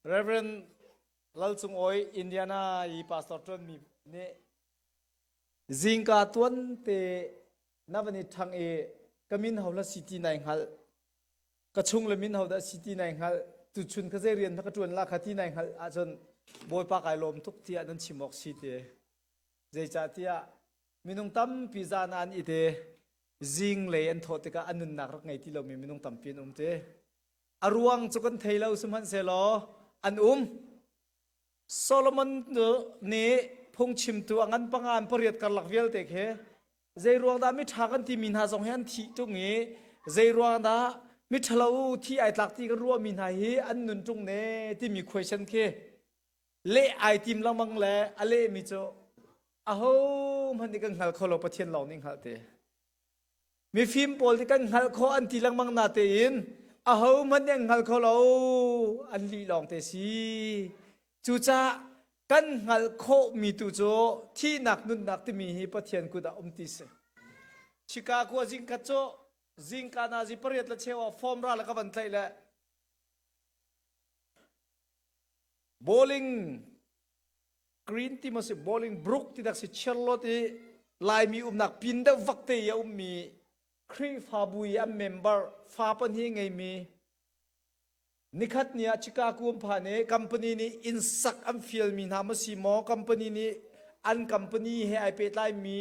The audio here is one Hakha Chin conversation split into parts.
Reverend Lal Cung Awi Indiana i pastor ṭuanmi nih zingka tuan te na van i ṭhang i ka min ho hla si ti nai hngalh ka chung le min ho dah si ti nai hngalh tuchun ka zei rian na ka ṭuan la kha ti nai hngalh ahcun Bawipa kai lawm tuk tiah nan chim awk si ti zeicahtiah minung tampi zan an i te zinglei an thawh tikah an nunnak rak ngei ti lomi minung tampi an um te A ruang cu kan thei lo sihmanhsehlaw an um. Solomon nih phungchimtu a ngan panga an pariat karlak vialte khi zei ruang dah miṭha kan timi hna zong hi an thih ṭung i zei ruang dah miṭhalo thi ai tlak ti kan ruahmi hna hi an nun ṭung ne timi question khi leh ai tim lengmang le a lehmi cu aho hmanh nih kan hngal kho lo Pathian lawng nih hngalh te. Mifim pawl nih kan hngalh khawh an ti lengmang natein ahohmanh nih an hngal kho lo an lih lawng te si. Cucaah kan hngalh khawhmi tu cu thihnak nunnak timi hi Pathian kut ah um ti si. Chicago zingkhat cu zingka nazi pariat le cheu ah form ra le ka van tlaih le bowling Green ti maw si Bowling Brook ti dak si Charlotte i Laimi umnak pin deuh vak te i a ummi Khrihfabu i an member fa pahnih ngeimi nikhat ni ah Chicago an phan i company nih inn sak an fialmi hna maw si maw company nih an company he ai pehtlaimi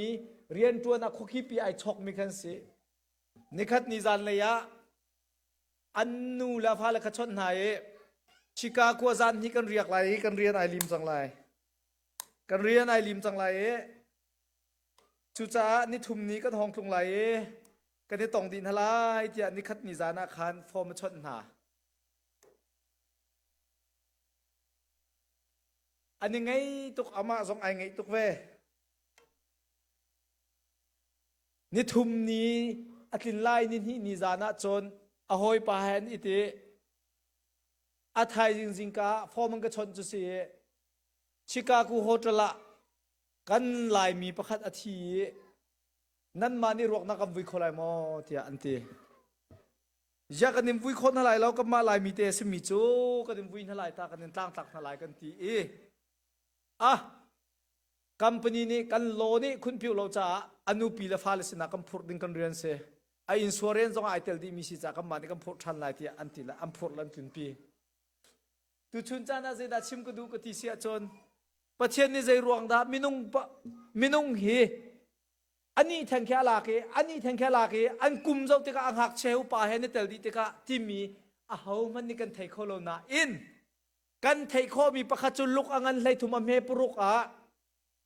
rianṭuan ah khuakhipi ai chawkmi khan si nikhat ni zanlei ah an nu le a fale kha chawnh hna i Chicago zan hi kan riak lai i kan rian ai lim cang lai. Kan rian ai lim cang lai i cucaah nithum ni kan hong tlung lai i kan i tong dih hna lai tiah nikhat ni zan ah khan form a chawnh hna. An i ngei tuk amah zong ai ngeih tuk ve. Nithum ni a tlin lai ni hnih ni zan ah cun a hawipa he an it i a thaizing zingka ah form an ka chawnh cu si i Chicago hotel ah kan Laimi pakhat a thi i nanmah nih ruak na kan vui kho lai maw tiah an ti. Ziah kan in vui khawh hna lai lo kanmah Laimi te a simi cu kan in vui hna lai ta kan in tlangtlak hna lai kan ti i ah Company nih kan law nih khunpiu lo caah a nupi le fale sinah kan phurh ding kan rian si. A insurance zong ai tel dihmi si caah kanmah nih kan phurh ṭhan lai tiah an ti le an phurh le an tlunpi. Tuchun caan ah zeidah chim ka duh ka ti si ahcun Pathian nih zei ruang dah minung minung hi ani theng khi a lak i ani theng khi a lak i an kum zoh tikah a ngakchia upa he an i tel dih tikah timi aho hmanh nih kan thei kho lo nain Kan theih khawhmi pakhat cu luk a ngan 13 a hme paruk ah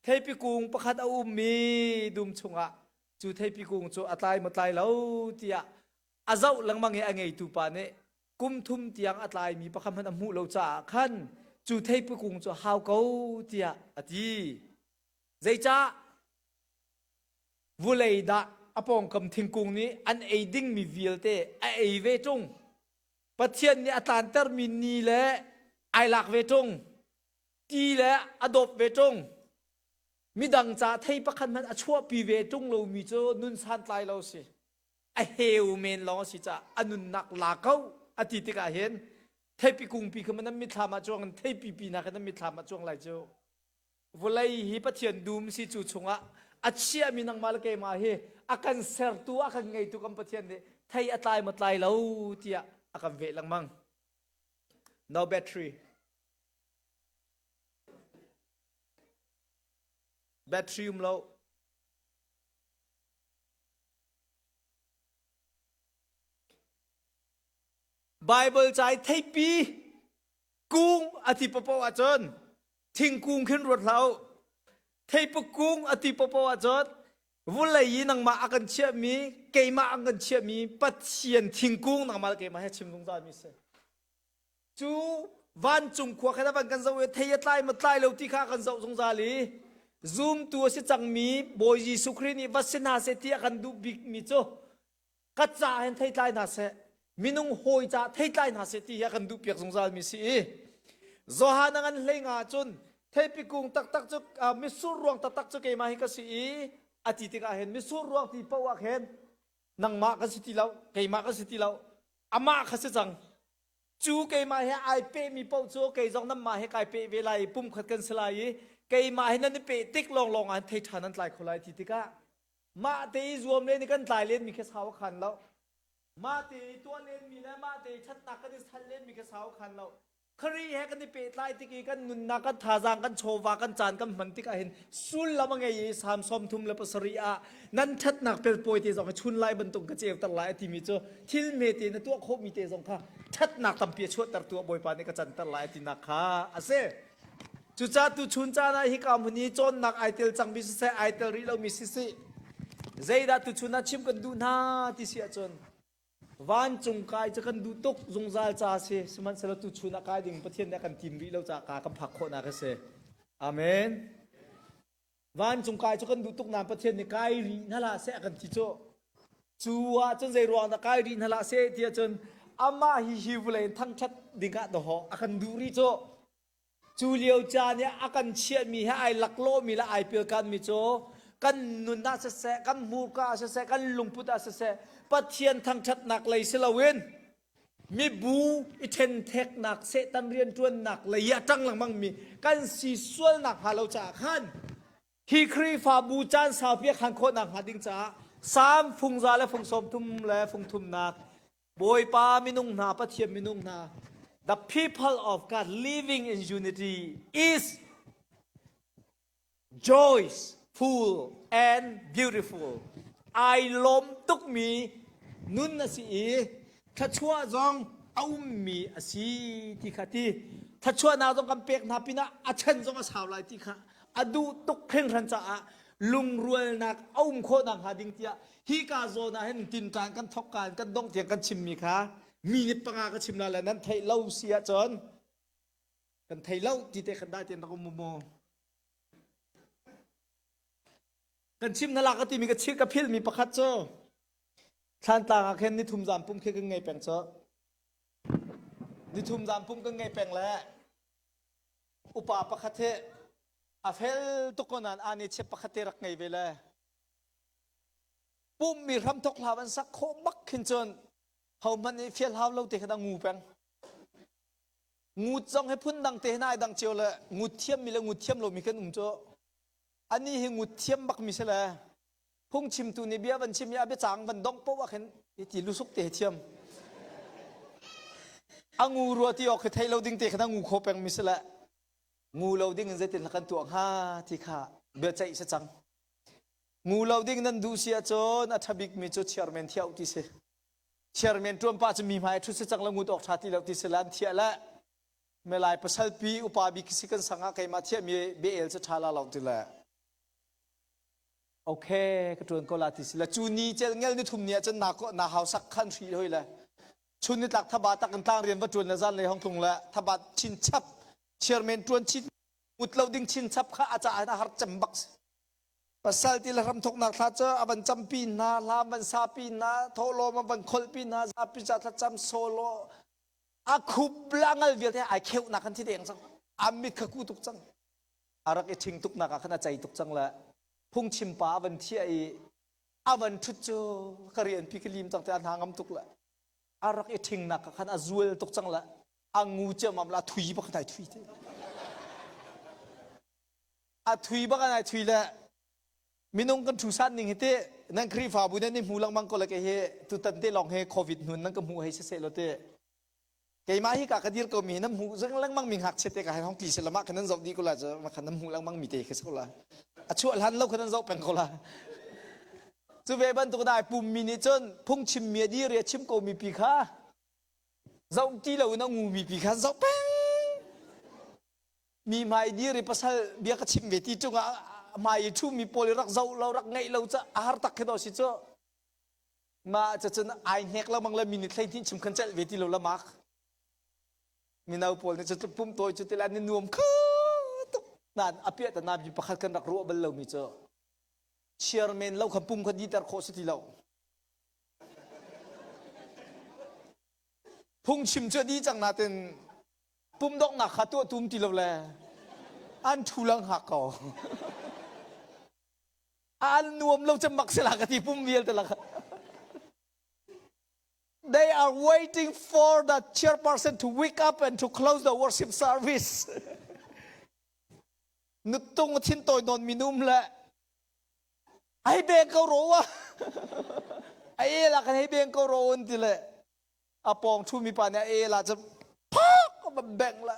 theipi kung pakhat a ummi dum chungah cu theipi kung cu a tlai maw tlai lo tiah a zoh lengmang i a ngeitu pa nih kum thum tiang a tlaimi pakhat hmanh a hmuh lo caah khan cu theipi kung cu hau ko tiah a ti. Zeicah vulei dah a pawngkam thingkung nih an ei dingmi vialte a ei ve ṭung? Pathian nih a tlantermi ni le ai lak ve ṭung, ti le a dawp ve ṭung, midang ca thei pakhat hmanh a chuahpi ve ṭung lomi cu nun santlai lo si. A heu men lawng a si caah a nunnak la ko a ti tikah hin theipi kungpi kha nan mitthlam ah cuang in theipi pi hna kha nan mitthlam ah cuang lai cu. Vawlei hi Pathian dum si cu chungah a chiahmi nangmah le keimah hi a kan sertu a kan ngeitu kan Pathian nih thei a tlai maw tlai lo tiah a kan veh lengmang. No battery. Battery um lo. Bible ca i theipi kung a ti paoh ahcun thingkung khin ruat hlah u theipu kung a ti paoh ahcun vulei i nangmah a kan chiahmi keimah an kan chiahmi Pathian thingkung nangmah le keimah he chim zungzal mi si cu vancung khua khan a van kan zoh i thei a tlai ma tlai lo ti kha kan zoh zungzal i zumtu a si cangmi Bawi Jesuh Khrih nih va si hna seh ti a kan duh bikmi cu ka ca hin theitlai hna seh minung hawi ca theitlai hna seh ti hi a kan duhpiak zungzal mi si i Johan a ngan hlei nga cun theipi kung taktak cu mitsur ruang taktak cu keimah hi ka si i a ti tikah hin mitsur ruang ti paoh ah khin nangmah kan si ti lo keimah kan si ti lo amah kha si cang. Cu keimah he ai pehmi paoh cu kei zong nanmah he kai peh ve lai i pumkhat kan si lai i keimah he nan i peh tik lawnglawng ah thei ṭha nan tlai kho lai ti tikah mah te i zuam len i kan tlai lenmi khi sau a khan lo. Mah te i tuah lenmi le mah te i ṭhatnak kan i sal lenmi khi sau a khan lo. Khrih he kan i pehtlai tik i kan nunnak, kan thazaang, kan chawva, kan caan kan hman tikah hin sullam a ngei i Salm 37 ah nan ṭhatnak pelpawi te zong hi chun lai bantuk ka ceuter lai a timi cu thil hmete na tuah khawhmi te zong kha ṭhatnak tampi a chuahter tu ah Bawipa nih ka canter lai a tinak kha a si. Cucaah tuchun caan ah hika hmun i cawnnak ai tel cangmi siseh, ai tel rih lomi siseh, zeidah tuchun ah chim kan duh hna ti si ahcun Vancung kai cu kan duh tuk zungzal ca a si. Sihmanhsehlaw tuchun ah kai ding Pathian nih a kan tim rih lo caah ka kan phak khawhnak a si. Amen. Vancung kai cu kan duh tuk nain Pathian nih kai rih hna hlah seh a kan ti cu. Cu ah cun zei ruang dah kai rih hna hlah seh ti ahcun amah hi hi vawlei in thangṭhat ding ah dawhawh a kan duh rih cu. Cu lio caan i a kan chiahmi he ai laklawhmi le ai pilkanmi cu kan nun ah siseh, kan hmurka ah siseh, kan lungput ah siseh, Pathian thangṭhatnak lei si loin mibu i ṭhentheknak, Satan rianṭuannak lei i a ṭang lengmangmi kan si sualnak hnga lo caah khan hi Khrihfabu caan saupi a khan khawhnak hnga ding caah Salm fungza le fung sawm thum le fung thumnak Bawipa minung hna, Pathian minung hna, the people of God living in unity is joyful and beautiful. Ai lawm tukmi nun a si i thluachuah zong a ummi a si ti kha ti. Thluachuahnak zong kan pek hna pinah a chan zong a sau lai ti kha a duh tuk hringhran caah lungrualnak a um khawh nakhnga ding tiah hika zawn ah hin tinṭan kan thawk ka in kan dongh tiang kan chimmi kha minute panga ka chim la le nan theih lo si ahcun kan thei lo ti te khan dai tein rak um mu kan chim na lak ka timi ka chil ka philmi pakhat cu thlantlang ah khin nithum zan pum khi kan ngei peng cu nithum zan pum kan ngei peng le upa pakhat hi a fel tuk ko nain ani chep pakhat te rak ngei ve le pummi hramthok hla van sak khawh bak khin cun hohmanh nih fial hau lo te khan a ngu peng ngut zong hi phun dang te hin ai dang cio le ngut thiammi le ngut thiam lomi kan um cu ani hi ngut thiam bak mi si le phungchimtu nih bia van chim i a biacang van dongh poh ah khin hi ti lusuk te hi thiam a ngu rua ti awk hi thei lo ding te khan a ngu kho peng mi si le ngu lo ding in zeitin kan tuah hnga ti kha biaceih si cang Ngu lo ding nan duh si ahcun a ṭha bikmi cu chairman thiah u ti si. Chairman ṭuan pah cu mi hmai ṭhut si cang le ngut awk ṭha ti lo ti si le an thiah le melai pasalpi upa bik si kan sang ah keimah thiahmi bia-el cu ṭha la lo ti le okay ka ṭuan ko la ti si le cu ni cel ngel ni thum ni ahcun na na hau sak khan hri hoi le chun ni tlak thaba tak in tlang rian va ṭuan le zan lei hong tlung le thaba chin chap chairman ṭuan chin ngut lo ding chin chap kha a caah a har cem bak si Pasal ti le hramthawknak thla cu a van campi hna, hla van sapi hna, thawhlawm a van kholhpi hna, zapi ca thlacam solo a khup le a ngal vialte ai kheuhnak kan thi deng cang. A mit kha ku tuk cang. A rak i ṭhing tuknak ah khan a cei tuk cang le phungchim pa a van thiah i a van ṭhut cu ka rianpi ka lim cang te a hna ngam tuk le a rak i ṭhingnak ah khan a zual tuk cang le a ngu ciammam le a thui bak ai thui te. A thui bak an ai thui le minung kan thu san ning hi te nan Khrihfabu nan i hmu lengmang ko le kei hi tutan te lawng hi COVID hnun nan ka hmuh hei siseh law te keimah hi ka ka dir ko mi nan hmuh zeng lengmang mi ngakchia te ka hai hong tli se lama khan nan zoh dih ko la cu ma khan nan hmuh lengmang mi te kha si ko la a chuah hlan lo khan nan zoh peng ko la cu ve bantuk dai pum mi nih cun phungchim mi a dir i a chim ko mi pi kha zoh ti lo in a ngu mi pi kha zoh peng Mi hmai dir i pasal bia ka chim ve ti cungah hmai i ṭhumi pawl i rak zoh lo rak ngeih lo ca a har tak khi daw si cu. Mah cun ai hnek lengmang le mi nih 12 chim khan celh ve ti lo la mak. Mino pawl nih cu pum tawi cu tila ni nuam kho tuk. Nain a piah ta mi pakhat kan rak ruah bal lomi cu chairman lo khan pum kha diter khawh si ti lo. Phungchim cu a di cang natin pum donghnak kha tuah tum ti lo le an ṭhu lang hngak ko. An nuam lo cem bak sila ka ti pum vialte lak. They are waiting for the chairperson to wake up and to close the worship service. Nutung thin toi non minum le ai beng ko ro wa ai la kan hei beng ko ro un ti le a pawng thu mi pa nih a la cu phak ba beng la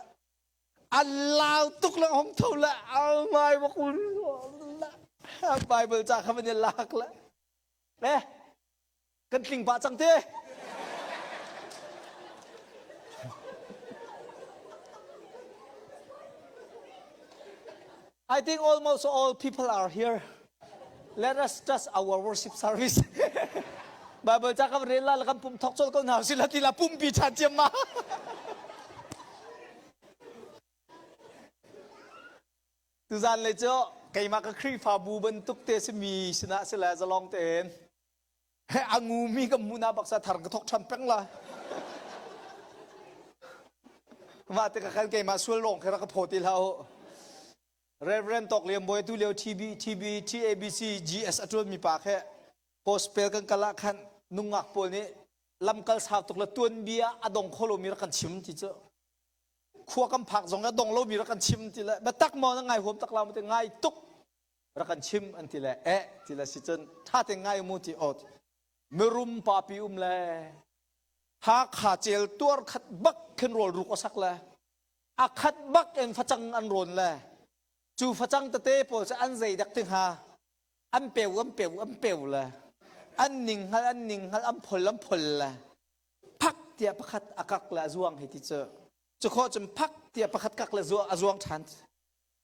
a lau tuk lang hong tho la au mai ba kun Bible ca kha van i lak la eh kan tling pah cang te I think almost all people are here. Let us start our worship service. Bible ca kan rel la kan pum thok chol ko hna si la ti la pumpi than ciam ma. Tuzan le cu keimah ka Khrihfabu bantuk te simi sinah si le zalong tein a ngumi ka hmuh baksa thar ka thok ṭhan peng la. Mah te ka khan keimah sual lawng khi rak ka phaw ti hlah u. Reverend Tok Lian Bawi tu lio TB TB TABC GS a ṭuan mi pa khe gospel kan kal ah khan nungak pawl nih lamkal sau tuk le tuanbia a dong kho lomi rak kan chim ti cu khua kan phak zong a dong lomi rak kan chim ti le biatak maw na ngai huam tak la mu ti ngai tuk rak kan chim an ti le eh ti le si cun tha te ngai mu ti ot mirum papi um le Hakha cel tuar khat bak khin rawl ruk a sak le a khat bak in facang an rawn le cu facang tete pawl cu an zei dek ti hnga an peu an peu an peu le an ning hngal an ning hngal an phol an phol le phak tiah pakhat a kak le a zuang hei ti cu cu khawh cun phak tiah pakhat kak le a zuang ṭhan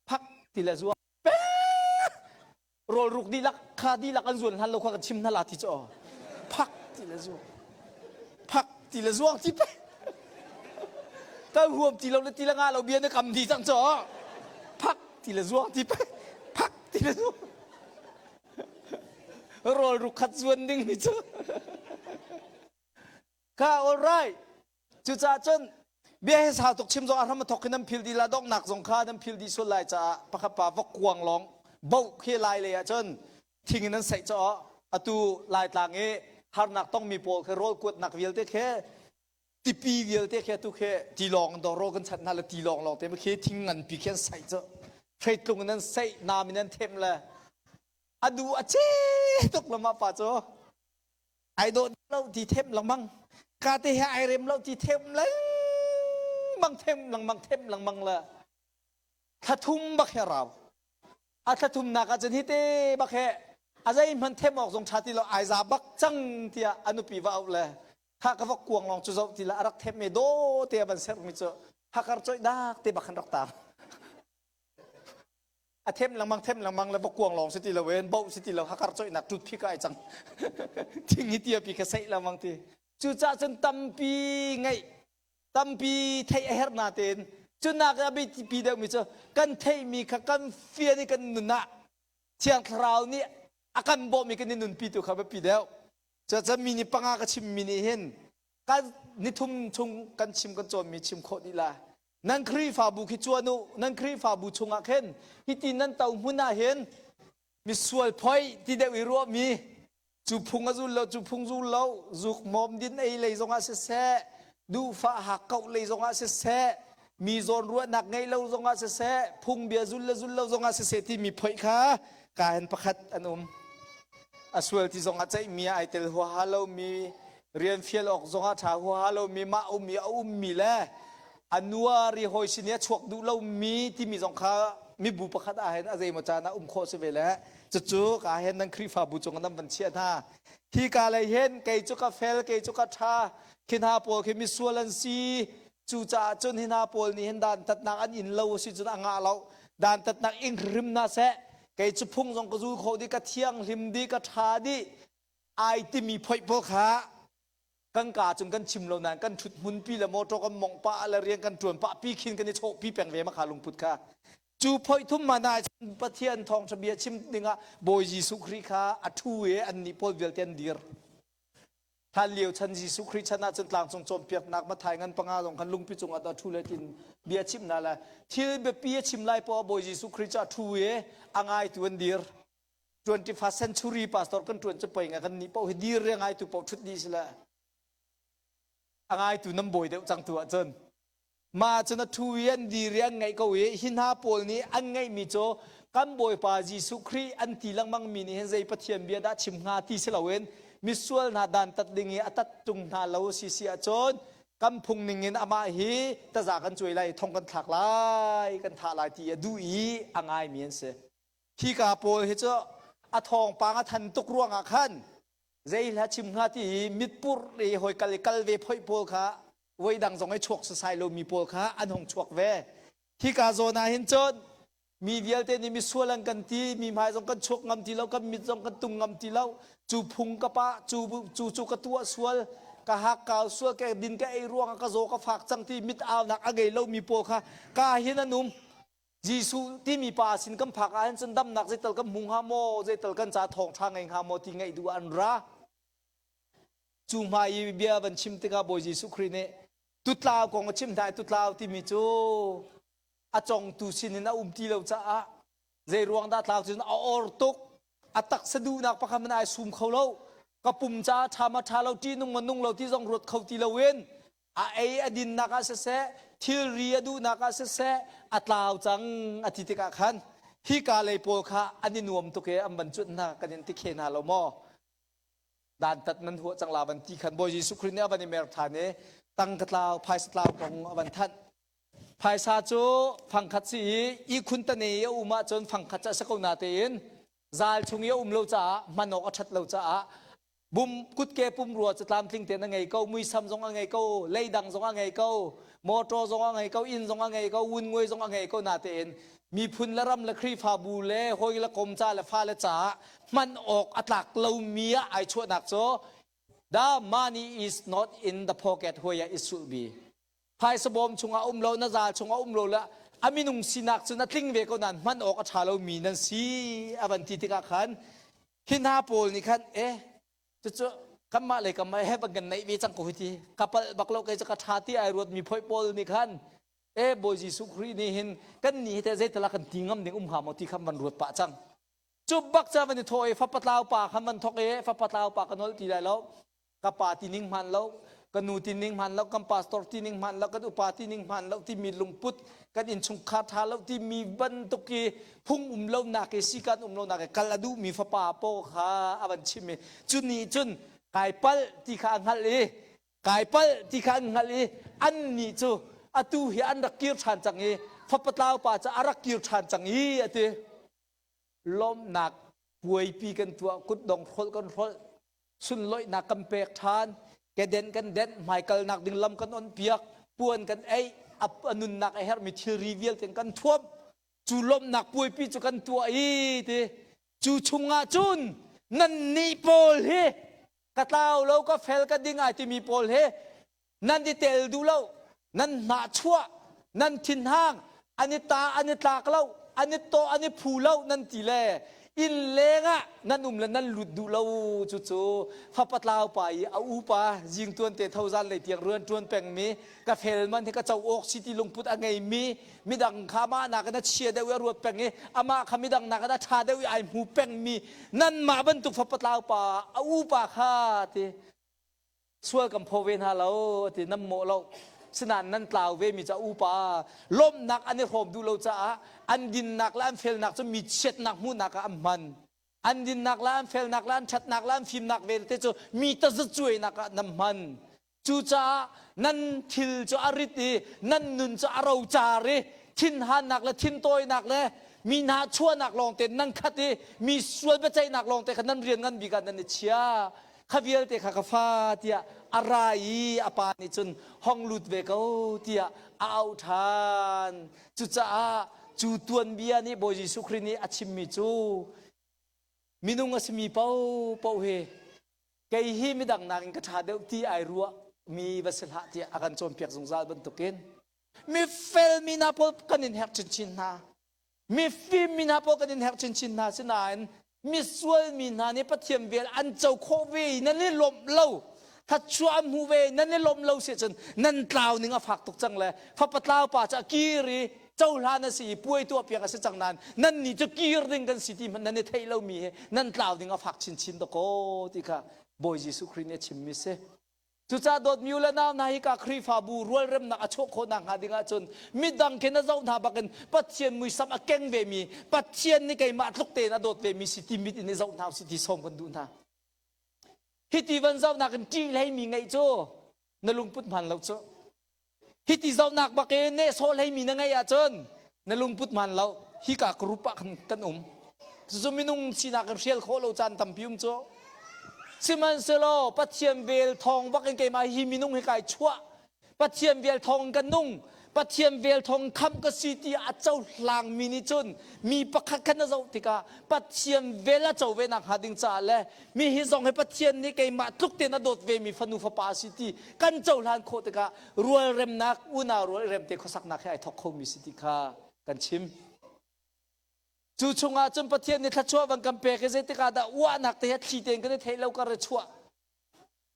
phak ti le zuang rawl ruk dihlak kha dihlak an zuan hlan lo kha kan chim hna la ti cu phak ti le zuang phak ti le zuang ti pe kan huam ti lo le ti le nga lo bia na kam di cang cu phak ti le zuang ti pe phak ti le zuang rawl ruk khat zuan ding mi cu Ka all right. Cucaah cun bia hi sau tuk chim zong a hram a thok khi nan phil dih la donghnak zong kha nan phil dih sual lai caah pakhat pa vok kuang lawng boh khi lai lei ah cun thing in an saih caw atu laitlang i harnak tongmi pawl khi rawl kuatnak vialte khi tipi vialte khi atu khi tilawng in rawl kan chanh hna le tilawng lawng te khi thing nganpi khi an saih cu hreitlung in an saih nam in an them le a du a ce tuk lama pa cu ai dawh lo ti them lengmang ka te he ai rem lo ti them lengmang them lengmang them lengmang le thlathum bak he rau a thlathum nak ah cun hi te bak he a zei hman them awk zong tha ti lo ai za bak cang tiah a nupi va auh le kha ka vok kuang lawng cu zoh ti la a rak them me do te a van ser mi cu hakar coih dak te bak khan rak tar A them lengmang them lengmang le kuang lawng si ti lo in boh si ti lo hakar coihnak tut phi ka ai cang thing hi tia pi kha seih lengmang ti cucaah cun tampi ngeih tampi theih a herh na tein cunak a biapi deuhmi cu kan theihmi kha kan fian i kan nun ah thiang thlarau nih a kan bawhmi kan i nunpi tu kha biapi deuh cucaah mi nih panga ka chimmi nih hin kan nithum chung kan chim kan cawnmi chim khawh dih la Nan Khrihfabu khi cuan u. Nan Khrihfabu chungah khin hiti nan to hmun ah hin misual phoi ti deuh i ruahmi cu phung a zul lo cu phung zul lo zuk mawm din ei lei zongah siseh duhfah hakkauh lei zongah siseh mi zawn ruahnak ngei lo zongah siseh phungbia zul le zul lo zongah siseh timi phoi kha ka hen pakhat an um a sual ti zongah ceihmi ah ai tel huaha lomi rian fial awk zongah ṭha huaha lomi mah ummi a ummi le a nuari hawi sin i a chuak duh lomi timi zong kha mibu pakhat ah hin a zeimaw caan ah um khawh si ve le cucu ka hen nan Khrihfabu cung nan van chiah hna hi ka lei hin kei cu ka fel kei cu ka ṭha khi hna pawl khi misual an si cucaah cun hi hna pawl nih hin dantatnak an in lo si cun a ngah lo dantatnak ing hrim hna seh kei cu phung zong ka zul kho dih ka thianghlim dih ka ṭha dih ai timi phoih pawl kha kan ka cun kan chim lo nain kan ṭhut hmunpi le motor kan mongh pah le rian kan ṭuan pah pi khin kan i chawh pi peng ve ma kha lungput kha cu phoih thum man ah Pathian thawngṭha bia chim dingah Bawi Jesuh Khrih kha a ṭhu i annih pawl vialte an dir hlan lio chan Jesuh Khrih chan ah cun tlangcung cawnpiaknak Mathai ngan panga zong khan lungpi cungah a ṭhu le tin bia chim na le thil biapi a chim lai poah Bawi Jesuh Khrih cu a ṭhu i a ngaitu an dir 21st century pastor kan ṭuan cu poi nga kan nih paoh hi dir re ngaitu paoh ṭhut dih si le. A ngaitu nan bawi deuh cang tu ahcun. Mah cun a ṭhu i an dir i an ngaih ko i hi hna pawl nih an ngaihmi cu kan Bawipa Jesuh Khrih an ti lengmangmi nih hin zei Pathian bia dah chim hnga ti si loin misual hna dantat ding i a tat ṭung hna lo si si ahcun kan phung ning in amah hi taza kan cuai lai thong kan thlak lai kan thah lai ti a duh i a ngaimi an si. Hika pawl hi cu a thawngpang a than tuk ruangah khan zei hla chim hnga ti i mitpurh i hoi kal i kal ve phoih pawl kha voi dang zong i chuak sasai lomi pawl kha an hung chuak ve. Hika zawn ah hin cun mi vialte nih misual an kan ti, mi hmai zong kan chuak ngam ti lo, kan mit zong kan tung ngam ti lo. Cu phung ka pah, cu cu cu ka tuah sual, ka hak kau sual, ka din ka ei ruangah ka zaw ka fak cang ti mit aunak a ngei lomi pawl kha ka hin an um. Jesuh timi pa sin kan phak ahhin cun damnak zeital kan hmu hnga maw, zeital kan ca thawngṭha ngei hnga maw ti ngaih duh ah an ra. Cu hmai i bia van chim tikah Bawi Jesuh Khrih nih tutlau kong a chim hna i tutlau timi cu a congtu sinin a um ti lo caah zei ruang dah tlau cun a or tuk a taksa duhnak pakhat hmanh ai sum kho lo ka pum caah ṭha ma ṭha lo ṭihnung ma nung lo ti zong ruat kho ti loin a ei a dinnak ah siseh thilri a duhnak ah siseh a tlau cang a ti tikah khan hika lei pawl kha an i nuam tuk i an van cuanh hna kan in ti khe hna lo maw dantat nan huah cang la van ti khan Bawi Jesuh Khrih nih a van i mer ṭhan i tangka tlau phaisa tlau kong a van thanh phaisa cu fangkhat si i ihkhun tane i a um ahcun fangkhat cu a si ko na tein zal chung i a um lo caah hman awk a ṭhat lo caah bum kutke pumrua cu tlamtling tein a ngei ko muisam zong a ngei ko leidang zong a ngei ko motor zong a ngei ko inn zong a ngei ko wunngui zong a ngei ko na tein miphun le ram le Khrihfabu le hawi le kom ca le fale caah hman awk a tlak lomi ah ai chuahnak cu the money is not in the pocket where it should be phaisa bawm chungah um lo na zal chungah um lo le a minung sinak cu na tling ve ko nain hman awk a ṭha lomi nan si a van ti tikah khan hi hna pawl nih khan eh cucu kanmah le kanmah he van kan neih ve cang ko hi ti ka palh bak lo kei cu ka ṭha ti ai ruat mi phoi pawl nih khan e Bawi Jesuh Khrih nih hin kan nih hi teh zeitala kan ti ngam ding um hnga maw ti kha van ruat pah cang cu bak ca van i thawh i fapa tlau pa kha van thok i fapa tlau pa ka nolh ti lai lo ka pa ti ning hman lo ka nu ti ning hman lo kan pastor ti ning hman lo kan upa ti ning hman lo timi lungput kan innchungkhar tha lo timi bantuk i phung um lo nak i sikan um lo nak i kal a duh mi fapa paw kha a van chim i cu nih cun kai palh ti kha a hngalh i kai palh ti kha an hngalh i annih cu atu hi an rak kir ṭhan cang i fapa tlau pa cu a rak kir ṭhan cang i a ti lawmhnak puaipi kan tuah kutdong hrolh kan hrolh sunloihnak kan pek ṭhan keden kan denh hmaikalnak ding lam kan on piak puan kan ei a nunnak a herhmi thilri vialte kan thuamh cu lawmhnak puaipi cu kan tuah i ti cu chungah cun nannih pawl hi ka tlau lo ka fel ka ding ai timi pawl hi nan i tel duh lo nan hnah chuah nan thinhang an i ta an i tlak lo an i tawh an i phu lo nan ti le inn leng ah nan um le nan lut duh lo cucu fapa tlau pa i a upa zing tuan te tho zan lei tiang ruan tuan pengmi ka fel man hi ka co awk si ti lungput a ngeimi midang kha amah nakin a chia deuh i a ruat peng i amah kha midang nakin a ṭha deuh i ai hmu pengmi nanmah bantuk fapa tlau pa a upa kha ti sual kan phaw ve hna lo ti nan mawh lo sinain nan tlau ve mi ca upa lawmhnak an i hrawm duh lo caah an dinnak le an felnak cu mi chiatnak hmuhnak ah an hman an dinnak le an felnak le an ṭhatnak le an fimnak vialte cu mi tazacuainak ah nan hman Cucaah nan thil cu a rit i nan nun cu a rocar i thinhannak le thintawinak le mi hna chuahnak lawngte nan khat i mi sual biaceihnak lawngte kha nan rian ngan bik ah nan i chia. Kha vialte kha ka fa tiah a ra i a pa nih cun hong lut ve ko tiah a auh ṭhan. Cucaah cu tuanbia nih Bawi Jesuh Khrih nih a chimmi cu minung a simi paohpaoh hi kei hi midang nakin ka ṭha deuh ti ai ruah mi va si hlah tiah a kan cawnpiak zungzal bantukin mifel mi hna pawl kan in herh chinchin hna mifim mi hna pawl kan in herh chinchin hna sinain misual mi hna nih Pathian vel an co khawh ve i nan i lawmh lo thatchuah an hmu ve nan i lawmh lo si cun nan tlau ning a fak tuk cang le fapa tlau pa cu a kir i cohlan a si i puai tuah piak a si cang nain nan nih cu kir ding kan si ti hmanh nan i theih lomi hi nan tlau ding a fak chinchin dakaw ti kha Bawi Jesuh Khrih nih a chimmi si. Cucaah dawtmi u le nau hna hika Khrihfabu rualremnak a chuah khawh nakhnga ding ahcun midang khi na zoh hna bakin Pathian muisam a keng vemi, Pathian nih keimah tluk tein a dawt vemi si ti mit in i zoh hna usih ti sawm kan duh hna. Hiti van zohnak in ṭih hleimi ngeih cu na lungput hmaan lo cu. Hiti zohnak bak i nehsawh hleimi na ngeih ahcun na lungput hmaan lo. Hika group ah khan kan um. Cucu minung sinak in hrial khawh lo caan tampi um cu. Sihmanhsehlaw Pathian vel thawng bak in keimah hi minung hi kai chuah. Pathian vel thawng in ka nung. Pathian vel thawng in khamh ka si ti a cohlang mi nih cun mi pakhat kha na zoh tikah Pathian vel a co ve nak hnga ding caah le mi hi zong hi Pathian nih keimah tluk tein a dawt ve mi fanu fapa a si ti kan cohlan khawh tikah rualremnak unau rualrem te khuasaknak he ai thawk khomi si ti kha kan chim. Cu chungah cun Pathian nih thluachuah van kan pek i zeitik ah dah uahnak te he thli tein kan i theih lo kar i chuah.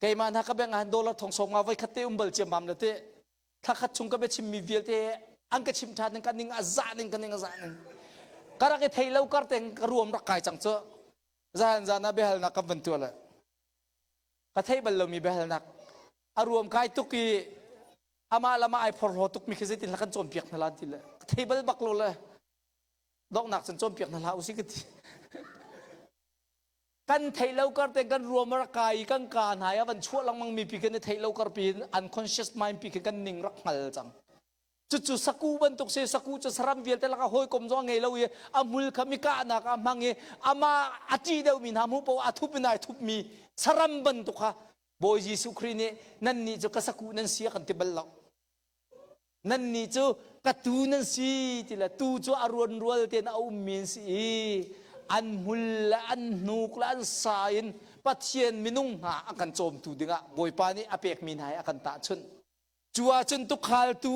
Keimah hna ka bank ah dollar thong sawm nga voi khat te um bal ciammam le te thla khat chung ka biachimmi vialte an ka chim ṭhan ning ka ning a zah ning ka ning a zah ning ka rak i thei lo kar te ka ruam rak kai cang cu zan zan ah biahalnak kan van tuah le ka theih bal lomi biahalnak a ruam kai tuk i amah lamah ai phorhlaw tukmi khi zeitin kan cawnpiak hna lan ti le ka thei bal bak lo le donghnak cun cawnpiak hna hlah usih ka ti kan theih lo kar te kan ruam rak kai i kan ka hna i a van chuah lengmang mi pi kan i theih lo kar pi unconscious mind pi khi kan ning rak hngal cang cucu saku bantuk si saku cu saram vialte lakah hawikom zong a ngei lo i a hmul kha mi kahnak ah hmang i amah a ṭih deuhmi hna hmuh paoh a thup in ai thupmi saram bantuk kha Bawi Jesuh Khrih nih nannih cu ka saku nan si a kan ti bal lo nannih cu ka tu nan si ti le tu cu a ruanrual tein a ummi an si i an hmul le an hnuk le an sa in Pathian minung hna a kan cawmtu dingah Bawipa nih a pekmi hna he a kan tahchunh Cu ahcun tukhaltu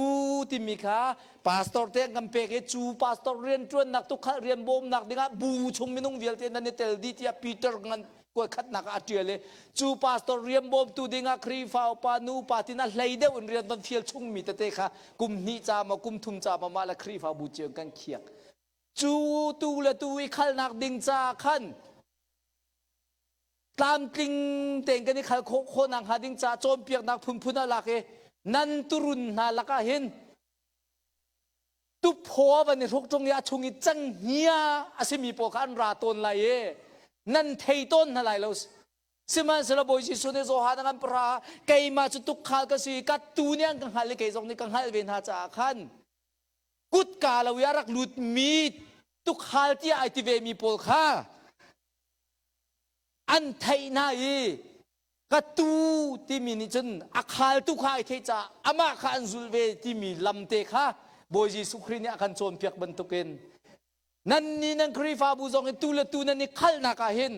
timi kha pastor te an kan pek i cu pastor rianṭuannak tukhal rian bawmnak dingah bu chung minung vialte nan i tel dih tiah Peter ngan kuatkhatnak ah a ṭial i cu pastor rian bawmtu dingah Khrihfa upa nu upa tin a hlei deuh in rian van fial chungmi tete kha kum hnih ca maw kum thum ca maw mah le Khrihfabu cio in kan khiak. Cu tu le tu i khalnak ding caah khan tlamtling tein kan i khal khawh khawhnak hnga ding caah cawnpiaknak phunphun a lak i nan turun hna lakah hin tuphaw van i hruk ṭung i a chung i cenghngia a simi pawl kha an ra tawn lai i nan thei tawn hna lai lo sihmanhsehlaw Bawi Jesuh nih Johan a kan para keimah cu tukkhal ka si ka tu nih an ka hngalh i kei zong nih ka hngalh ve hna caah khan kutka lo i a rak lutmi tukhal tiah ai ti vemi pawl kha an theih hna i ka tu timi nih cun a khaltu kha ai theih caah amah kha an zulh ve timi lamte kha Bawi Jesuh Khrih nih a kan cawnpiak bantukin nannih nan Khrihfabu zong in tu le tu nan i khalhnak ah hin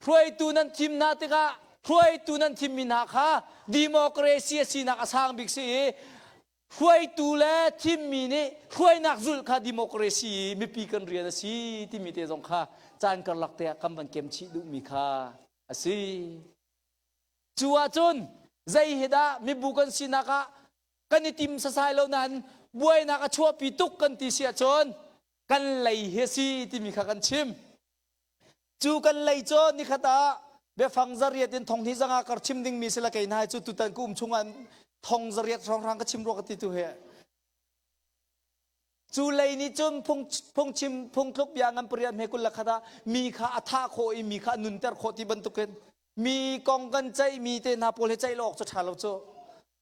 hruaitu nan thim hna tikah hruaitu nan thimmi hna kha democracy a sinak a sang bik si i hruaitu le thimmi nih hruainak zulh kha democracy mipi kan rian a si timi te zong kha caan karlak te ah kan van kem chih duhmi kha a si. Cu ahcun zei hi dah mibu kan sinak ah kan i tim sasai lo nain buainak a chuahpi tuk kan ti si ahcun kan lei hi a si timi kha kan chim. Cu kan lei cu nikhat ah biafang zariat in thong hnih zanga kar chim dingmi si la kei hna cu tutan ka um chungah thong zariat hrawnghrang ka chim rua ka ti tu he. Cu lei nih cun phung phungchim phungtluk bia ngan pariat hme 21 ah mi kha a thah khawh i mi kha a nunter khawh ti bantukin mi kong kan ceih mi te hna pawl he ceih lo awk cu ṭha lo cu.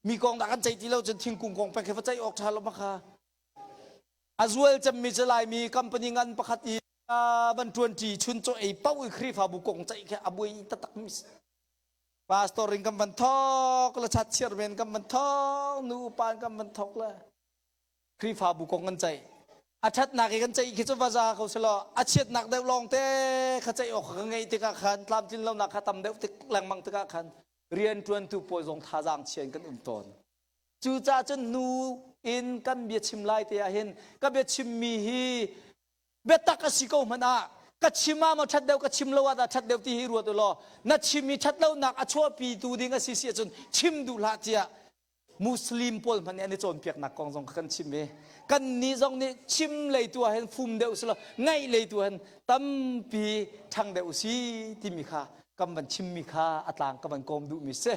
Mi kong dah kan ceih ti lo cun thingkung kong pek he va ceih awk ṭha lo ma kha. A zual cemmi cu Laimi company ngan pakhat i van ṭuanṭi chuncaw ei paoh i Khrihfabu kong ceih khi a buai taktak mi si. Pastor in kan van thawk le chatchiar men kan van thawk nu upa in kan van thawk le Khrihfabu kong kan ceih. A ṭhatnak i kan ceih khi cu va za ko selaw a chiatnak deuh lawng te kha ceih awk ka ngeih tikah khan tlamtlin lonak kha tam deuh tik lengmang tikah khan rianṭuantu pawl zong thazaang chia in kan um tawn. Cucaah cun nu in kan biachim lai te ah hin ka biachimmi hi biatak a si ko hmanh ah ka chim ah maw ṭhat deuh ka chim lo ah dah ṭhat deuh ti hi ruat u law na chim i ṭhat lonak a chuahpitu ding a si si ahcun chim duh hlah tiah Muslim pawl hmanh nih an i cawnpiaknak kong zong kha kan chim i kannih zong nih chim lei tu ah hin fum deuh si law ngaih lei tu ah hin tampi ṭhang deuh u si timi kha kan van chimmi kha a tlang ka van kawm duhmi si.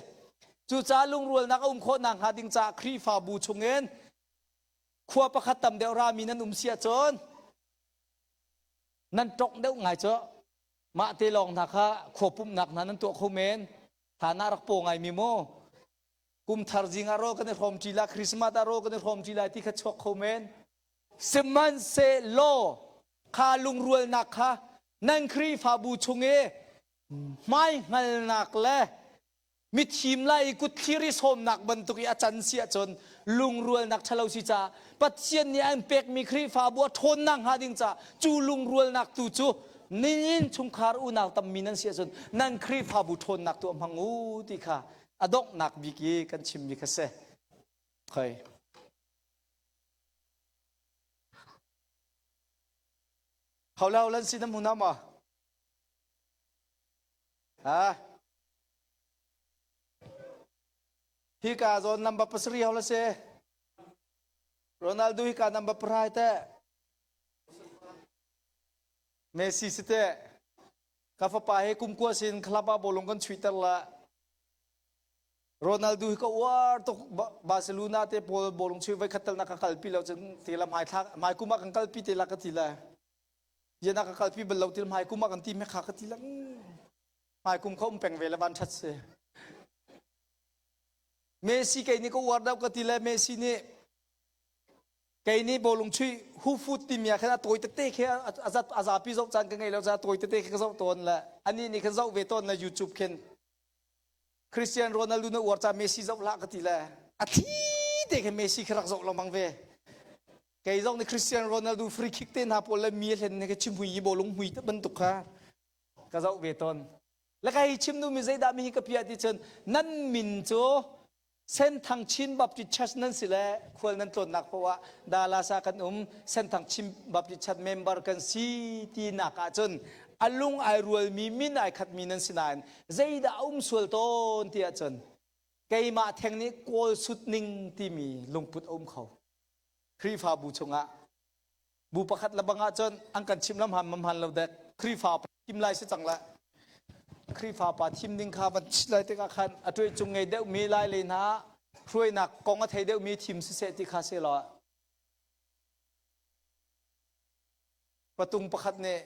Cucaah lungrualnak a um khawh nakhnga ding caah Khrihfabu chungin khua pakhat tam deuh rami nan um si ahcun nan ṭongh deuh ngai cu mah te lawng hna kha khua pumhnak hna nan tuah kho men. Hlan ah rak paw ngaimi mu. Kum thar zing ah rawl kan i hrawm ṭi la, Christmas ah rawl kan i hrawm ṭi lai ti kha chuak kho men. Sihmanhsehlaw kha lungrualnak kha nan Khrihfabu chung i hmaihngalnak le mithim lai i kutthlir i sawmnak bantuk i a can si ahcun lungrualnak ṭhalo si caah Pathian nih an pekmi Khrihfabu a ṭhawnnak hnga ding caah cu lungrualnak tu cu ninin chungkhar unau tammi nan si ahcun nan Khrihfabu ṭhawnnak tu a hmang u ti kha a donghnak bik i kan chimmi kha si. Khoi. Hau lan si na hmu na ma? Ha? Hika zawn number pasarih hau la si. Ronaldo hika number pahra te. Messi si te. Ka fapa he kum kua sin club ah bawlung kan chuihter la. Ronaldo hi ka uar tuk Barcelona te pawl bawlung chuih voi khat tal na ka kalpi lo cun te la hmai thlak hmai kum ah kan kalpi te la ka ti la. Yana ka kalpi bal lo til hmai kum ah kan ti me kha ka ti la. Hmai kum kha um peng ve le van that si. Messi kei nih ka uar deuh ka ti le Messi nih kei nih bawlung chuih hu foot timi ah khan a tawi tete khi a zat a zapi zoh caan ka ngei lo caah tawi tete khi ka zoh tawn le anih nih khan zoh ve tawn le YouTube khin Cristiano Ronaldo na uar ca Messi zoh hlah ka ti le a thli te khin Messi khi rak zoh lengmang ve kei zong nih Cristiano Ronaldo free kick te hna pawl le mi hlen ne khi chimhui i bawlung hmui bantuk kha ka zoh ve tawn le ka hei chim duhmi zeidah mi hi ka piah ti cun nan min cu Senthang Chin Baptist Church nan si le khual nan tlawnnak paoh ah Dallas ah kan um Senthang Chin Baptist Church member kan si tinak ahcun a lung ai rualmi min ai khatmi nan si nain zeidah a um sual tawn ti ahcun keimah theng nih kawl sut ning timi lungput a um kho Khrihfabu chungah bu pakhat le bang ahcun an kan chim lam han mam han lo dek Khrihfa thim lai si cang la Khrihfa pa thim ding kha van chit lai tikah khan a tuai cung ngei deuh mi lai le hna hruainak kong a thei deuh mi thim siseh ti kha se law patung pakhat nih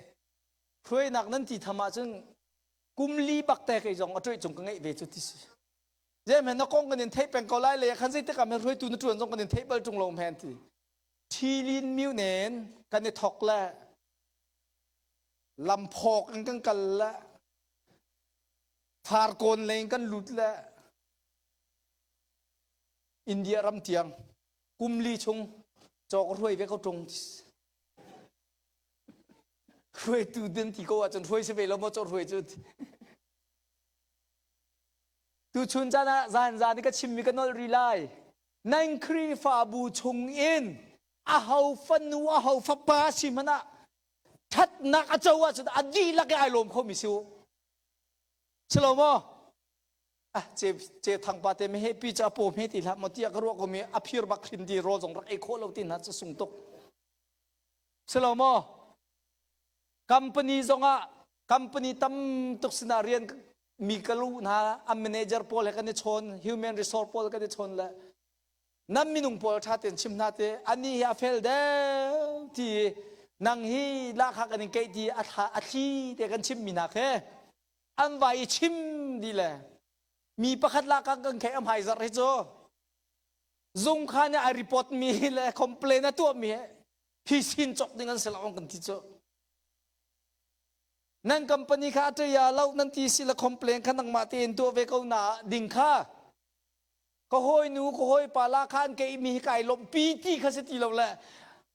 hruainak nan ti tham ahcun kum li bak te kei zong a tuai cung ka ngeih ve cu ti si Zeihmanh na kong kan in theih peng ko lai le khan zeitik ah men hruaitu na ṭuan zong kan in theih bal ṭung lo men ti. Ṭhilin miu nen kan i thok le lamphawk in kan kal le farkawn lei in kan lut le India ram tiang kum li chung cawk hruai ve ko ṭung. Hruaitu din ti ko ahcun hruai si ve lo maw cawk hruai cu. Tuchun caan ah zan zan i ka chimmi ka nolh rih lai. Nan Khrihfabu chung in aho fanu aho fapa si hmanh ah ṭhatnak a co ahcun a dihlak i ai lawm khomi si u. Si lo maw? Ah, ce ce thang pa te me he pi cha paw hme ti hlah maw tiah ka ruah ko mi a phir bak hrin di rawl zong rak ei khawh lo ti hna cu sung tuk. Si lo maw? Company zongah company tam tuk sinah rian mi ka lu hna an manager pawl he kan i chawn human resource pawl kan i chawn le nan minung pawl ṭha tein chim hna te ani hi a fel deuh ti nang hi lahkhah kan in keih ti a thla a thli te kan chim mi hna khe an vai i chim di le mi pakhat lahkhah kan kheih a hmai zarh hi cu zung kha nih a report mi le complain a tuah mi hi sin cawk ding an si lo kan ti cu Nan company kha a ṭia lo nan ti si le complain kha nangmah tein tuah ve ko na ding kha ka hawinu ka hawipa la kha an keih mi hi kai lawmhpi ti kha si ti lo le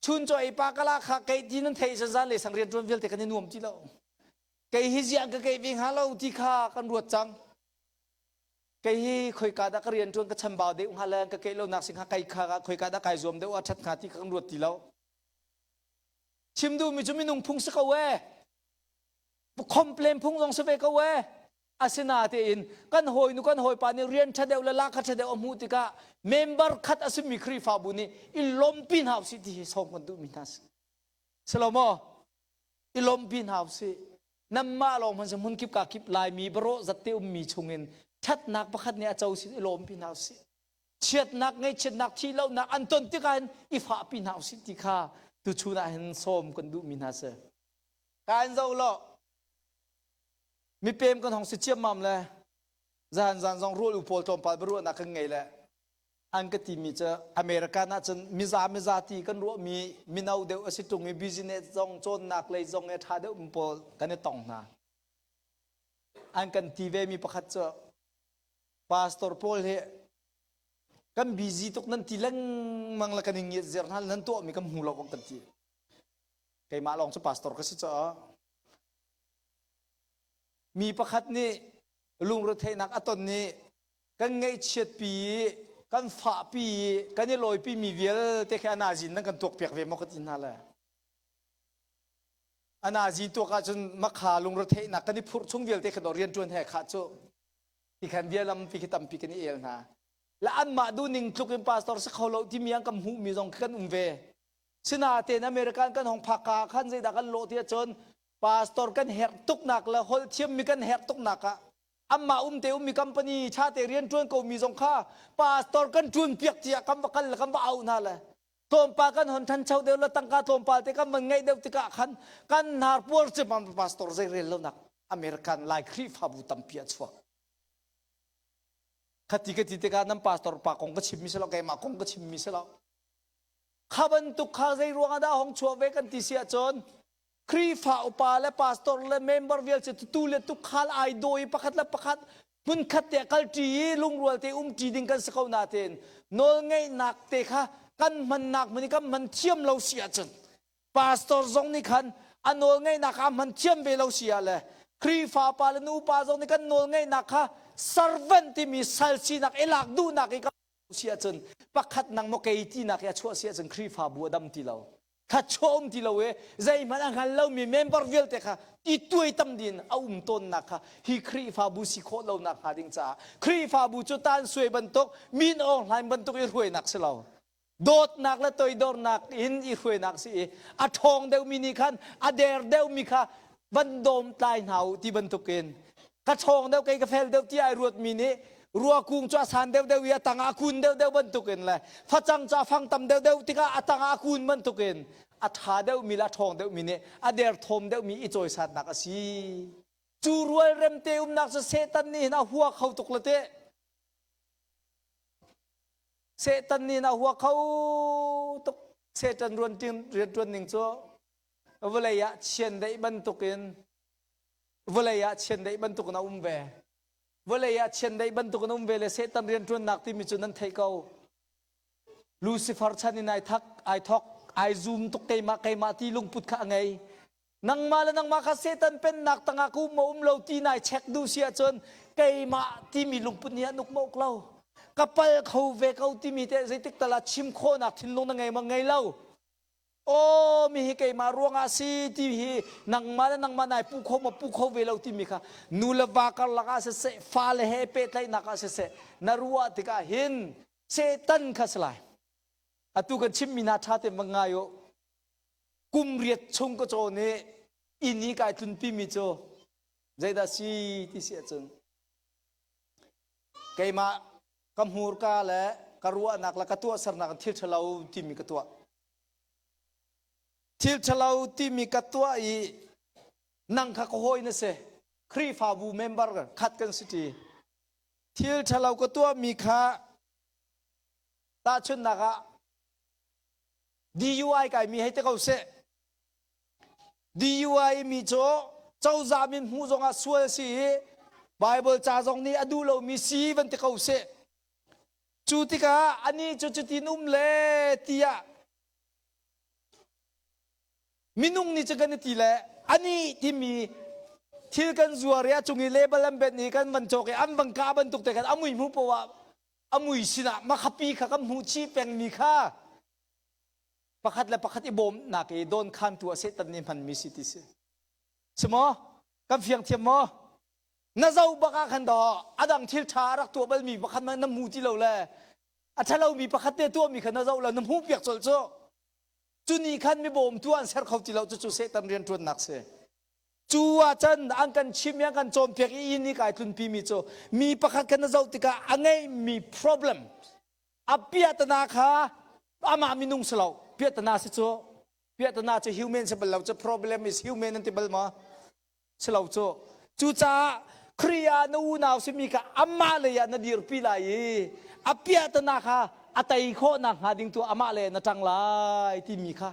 chun chaw ei pa ka la kha keih ti nan theih zan le sang rian ṭuan vialte kan i nuam ti lo kei hi ziang ka keih ve hnga lo ti kha kan ruat cang kei hi khoika dah ka rian ṭuan ka chambau deuh hnga le ka keih lo nak sing kha kai kha khoika dah kai zuam deuh a ṭhat hnga ti kha kan ruat ti lo Chim duhmi cu minung phung si ko ee. Complain phung zong si ve ko ee. Asinatein kan hawinu kan hawipa nih rian ṭha deuh le lahkha ṭha deuh a hmuh tikah member khat a simi Khrihfabu nih i lawmpi hna usih ti hi sawm kan duhmi hna si. Si lo maw? I lawmpi hna usih. Nanmah lawng hmanh si hmun kip ka kip Laimi barawh zatte ummi chungin. Ṭhatnak pakhat nih a co si i lawmpi hna usih. Chiatnak, ngaihchiatnak, thihlohnak an ton tikah hin i fahpi hna usih ti kha tuchun ah hin sawm kan duhmi hna si. Ka in zoh law mipem kan hong si ciammam le zan zan zong rual u pawl tlawmpal biaruahnak kan ngei le an ka timi cu American ahcun miza miza ti kan ruahmi mino deuh a si ṭung i business zong cawnnak lei zong he ṭha deuh pawl kan i tong hna. An kan ti ve mi pakhat cu pastor pawl hi kan busy tuk nan ti lengmang le kan i ngiat ziar hna nan tuahmi kan hmu lo bang kan ti. Keimah lawng cu pastor ka si caah mi pakhat nih lungretheihnak a ton nih kan ngaihchiatpi i kan fahpi i kan i lawipi mi vialte khi a nazin nan kan tuakpiak ve maw ka ti hna le a nazi tuak ahcun makha lungretheihnak kan i phurh chung vialte kha dawh rianṭuan he khah cu ti khan bia lampi khi tampi kan i el hna le anmah duhning tluk in pastor si kho lo timi an kan hmuhmi zong kan um ve sinatein American kan hong phak ka khan zeidah kan lawh ti ahcun pastor kan herh tuknak le holh thiammi kan herh tuknak ah amah um te ummi company ṭha te rian ṭuan ko mi zong kha pastor kan ṭuan piak tiah kan va kal le kan va au hna le tlawmpal kan hon ṭhancho deuh le tangka tlawmpal te kan van ngeih deuh tikah khan kan hnar puar cimam pastor zei rel lonak American Lai Khrihfabu tampi a chuak khati ka ti tikah nan pastor pa kong ka chimmi si lo keimah kong ka chimmi si lo kha bantuk kha zei ruangah dah hong chuah ve kan ti si ahcun Khrihfa upa le pastor le member vialte tu le tukhal ai dawi pakhat le pakhat hmunkhat te kalṭi i lungrual te umṭi ding kan si ko nain nawlngeihnak te kha kan hmannak hmun i kan hman thiam lo si ahcun pastor zong nih khan a nawlngeihnak kha a hman thiam ve lo si ah le Khrihfa pa le nu pa zong nih kan nawlngeihnak kha servant timi sal sinak i lak duhnak i kan si ahcun pakhat nang maw kei tinak i a chuah si ahcun Khrihfabu a dam ti lo khachuah um ti lo i zeihmanh a hngal lomi member vialte kha i tuaitam din a um tawnnak kha hi Khrihfabu si khawh lonak hnga ding caah Khrihfabu cu tan suai bantuk min awng hlain bantuk i hruainak si lo dawtnak le toidornak in i hruainak si i a ṭhawng deuhmi nih khan a der deuhmi kha van dawm tlai hna u ti bantukin ka ṭhawng deuh kei ka fel deuh ti ai ruatmi nih rua kung cu a san deuhdeuh i a tangah a kun deuhdeuh bantukin le facang cu a fang tam deuhdeuh tikah a tangah a kun bantukin a ṭha deuhmi le a ṭhawng deuhmi nih a derthawm deuhmi i cawisatnak a si. Cu rualrem te umnak cu Satan nih hin a hua kho tuk le teh. Satan nih hin a hua kho tuk. Satan rianṭuan ning cu vawlei ah chiandeih bantukin vawlei ah chiandeih bantukin a um ve. Vawlei ah chiandeih bantukin um ve le Satan rianṭuannak timi cu nan theih ko. Lucifer chan in ai thak, ai thok, ai zum tuk keimah keimah ti lungput kha a ngei. Nangmah le nangmah kha Satan pennak tangah ka um maw um lo ti nai check duh si ahcun keimah timi lungput nih an uk maw uk lo. Ka pal kho ve ko timi te zeitik tal ah chim khawhnak thinlung na ngei maw ngei lo. Aw mi hi keimah ruangah si ti hi nangmah le nangmah nai pu kho maw pu kho ve lo timi kha nu le va karlak ah siseh fale he pehtlaihnak ah siseh na ruah tikah hin Satan kha si lai atu kan chimmi hna ṭha tein va ngai u kum riat chung ka cawn i inn i kai tlunpi mi cu zeidah si ti si ahcun keimah ka hmurka le ka ruahnak le ka tuahsernak in thil ṭhalo timi ka tuah Thil ṭhalo timi ka tuah i nang kha ka hawi na si. Khrihfabu member khat kan si ṭi. Thil ṭhalo ka tuahmi kha tahchunhnak ah DUI kaimi hei ti ko seh. DUI mi cu cozah min hmuh zongah sual si i Bible ca zong nih a duh lomi si van ti ko seh. Cu tikah anih cu cutin um le tiah minung nih cu kan i ti le anih timi thil kan zuar i a cung i label an benh i kan van cawk i an van kah bantuk te khan a mui hmuh poah a mui sinah makhapi kha kan hmuh chih pengmi kha pakhat le pakhat i bawmnak i dawnkhantu ah Satan nih hmanmi si ti si. Si maw? Kan fiang thiam maw? Na zoh bak ah khan dawh a dang thil ṭha a rak tuah balmi pakhat na hmu ti lo le a ṭhalomi pakhat te tuahmi kha na zoh lo na hmuh piak colh cu. Cu nih khan mi bawmtu an ser kho ti lo cucu Satan rianṭuannak si. Cu ahcun an kan chim i an kan cawnpiak i inn i kai tlunpi mi cu mi pakhat kha na zoh tikah a ngeihmi problem a piahtana kha amah minung si lo piahtana si cu piahtana cu human si bal lo cu problem is human an ti bal maw si lo cu cucaah Khrih ah na unau simi kha amah lei ah na dirpi lai i a piahtana kha a tei khawh nakhnga ding tu amah lei ah na ṭang lai timi kha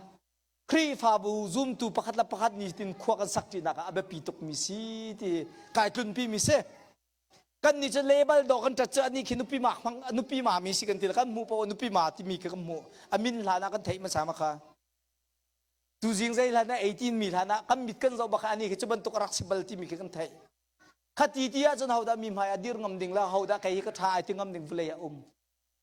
Khrihfabu zumtu pakhat le pakhat nitin khua kan sak ṭinak ah a biapi tukmi si ti kai tlunpi mi si. Kan nih cu lebal dawh kan ṭat cu anih khi nupi ma hmang nupi ma mi si kan ti kan hmuh paoh nupi ma timi khi kan hmuh a min hlan ah kan theih hmasa ma kha. Tuzing zei hlan ah 18 mi hlan ah kan mit kan zoh bak anih khi cu bantuk a rak si bal timi khi kan theih. Khati ti ahcun hodah mi hmai ah dir ngam ding le hodah kei hi ka ṭha ai ti ngam ding vawlei ah um.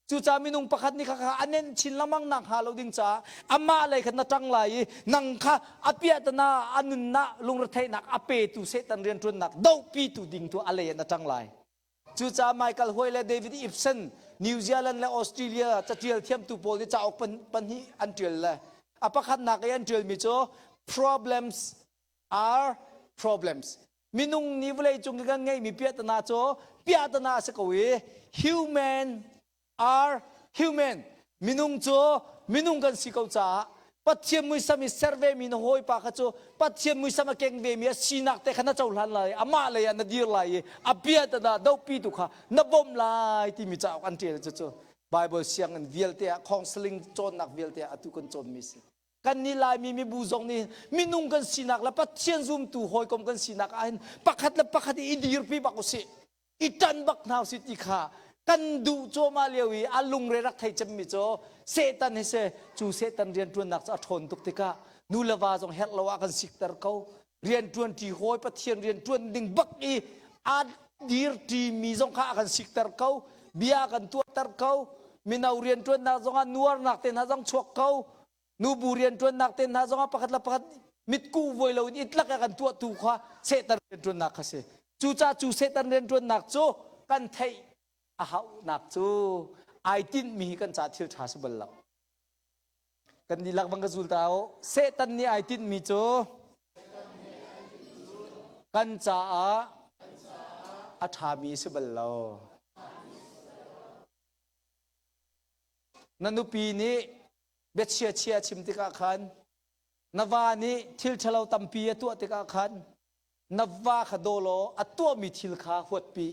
Cucaah minung pakhat nih kha a nenh chin lengmang nak hnga lo ding caah amah lei kha na ṭang lai i nang kha a piahtana a nunnak lungretheihnak a petu Satan rianṭuannak dohpitu ding tu a lei ah na ṭang lai. Cucaah Michael Huai le David Ibsen New Zealand le Australia caṭial thiamtu pawl nih cauk pahnih an ṭial le a pakhatnak i an ṭialmi cu Problems are problems. Minung nih vawleicung i kan ngeihmi piahtana cu piahtana a si ko i human are human. Minung cu minung kan si ko caah Pathian muisam i ser vemi na hawipa kha cu Pathian muisam a keng vemi a sinak te kha na cohlan lai amah lei ah na dir lai i a piahtana dohpitu kha na bawmh lai timi cauk an ṭial cu cu Bible sianginn vialte ah counseling cawnnak vialte ah atu kan cawnmi si. Kannih Laimi mibu zong nih minung kan sinak le Pathian zumtu hawikom kan sinak ahhin pakhat le pakhat i dirpi bak usih, i ṭan bak hna usih ti kha kan duh cuahmah lio i a lungre rak thei cemmi cu Satan hi si. Cu Satan rianṭuannak cu a ṭhawn tuk tikah nu le va zong herh lo ah kan sikter ko. Rianṭuanṭi hawi Pathian rianṭuan ding bak i a dirṭimi zong kha a kan sikter ko. Bia a kan tuahter ko. Mino rianṭuannak zongah nuarnak te hna zong chuak ko. Nubu rianṭuannak te hna zongah pakhat le pakhat mitkuh vuai loin itlak a kan tuahtu kha Satan rianṭuannak kha si. Cucaah cu Satan rianṭuannak cu kan theih a hauhnak cu ai tinhmi hi kan caah thil ṭha si bal lo. Kan dihlak bang ka zul ta u. Satan nih ai tinhmi cu kan caah a ṭhami si bal lo. Na nupi nih biachia chia chim tikah khan na va nih thil ṭhalo tampi a tuah tikah khan na va kha daw law a tuahmi thil kha huatpi.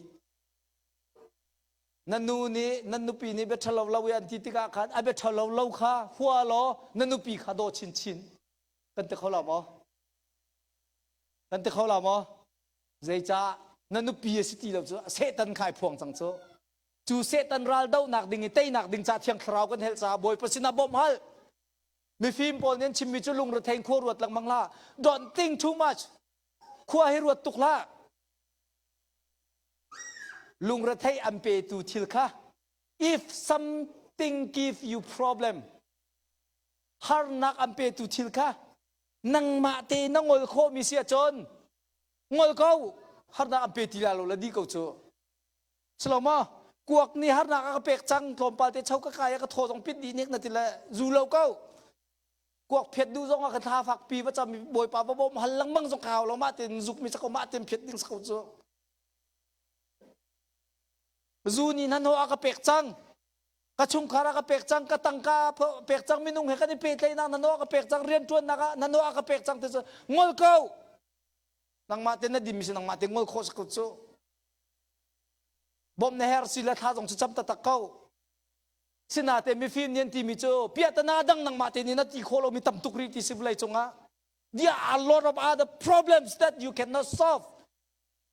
Na nu nih na nupi nih bia ṭhalo lo i an ti tikah khan a bia ṭhalo lo kha hua law na nupi kha daw chinchin. Kan ti kho lo maw? Kan ti kho lo maw? Zeicah na nupi a si ti lo cu Satan kha ai phuang cang cu. Cu Satan ral dohnak ding i teinak ding ca Thiang Thlarau kan helh caah Bawipa sinah bawmh hal. Mifim pawl nih an chimmi cu lungrethei khua ruat lengmang hlah. Don't think too much. Khua hi ruat tuk hlah. Lungrethei an petu thil kha if something give you problem harnak an petu thil kha nangmah te na ngol khawhmi si ahcun ngol ko harnak an pe ti la lo la di ko cu Silo maw? Kuak nih harnak a ka pek cang tlawmpal te cho ka kai a ka thaw zong pit dih nek na ti le zu lo ko. Kuak phiat duh zong ah ka thla fak pi va cam bawipa va bawm hal lengmang zong ka hau lo mah ten zuk mi sako mah ten phiat ding sako cu. Zu nih hna a ka pek cang. Ka chungkhar a ka pek cang, ka tangka pek cang minung he kan i pehtlaihnak na a ka pek cang, rianṭuannak ah na a ka pek cang ti cu ngol ko. Nangmah te na dim si nangmah te ngol khawh sako cu. Bawmh na herh si le thla zong cu cam taktak ko. Sinate mifim nih an timi cu piahtana dang nangmah te nih na ti khawh lomi tam tuk rih ti si vawlei cungah. There are a lot of other problems that you cannot solve.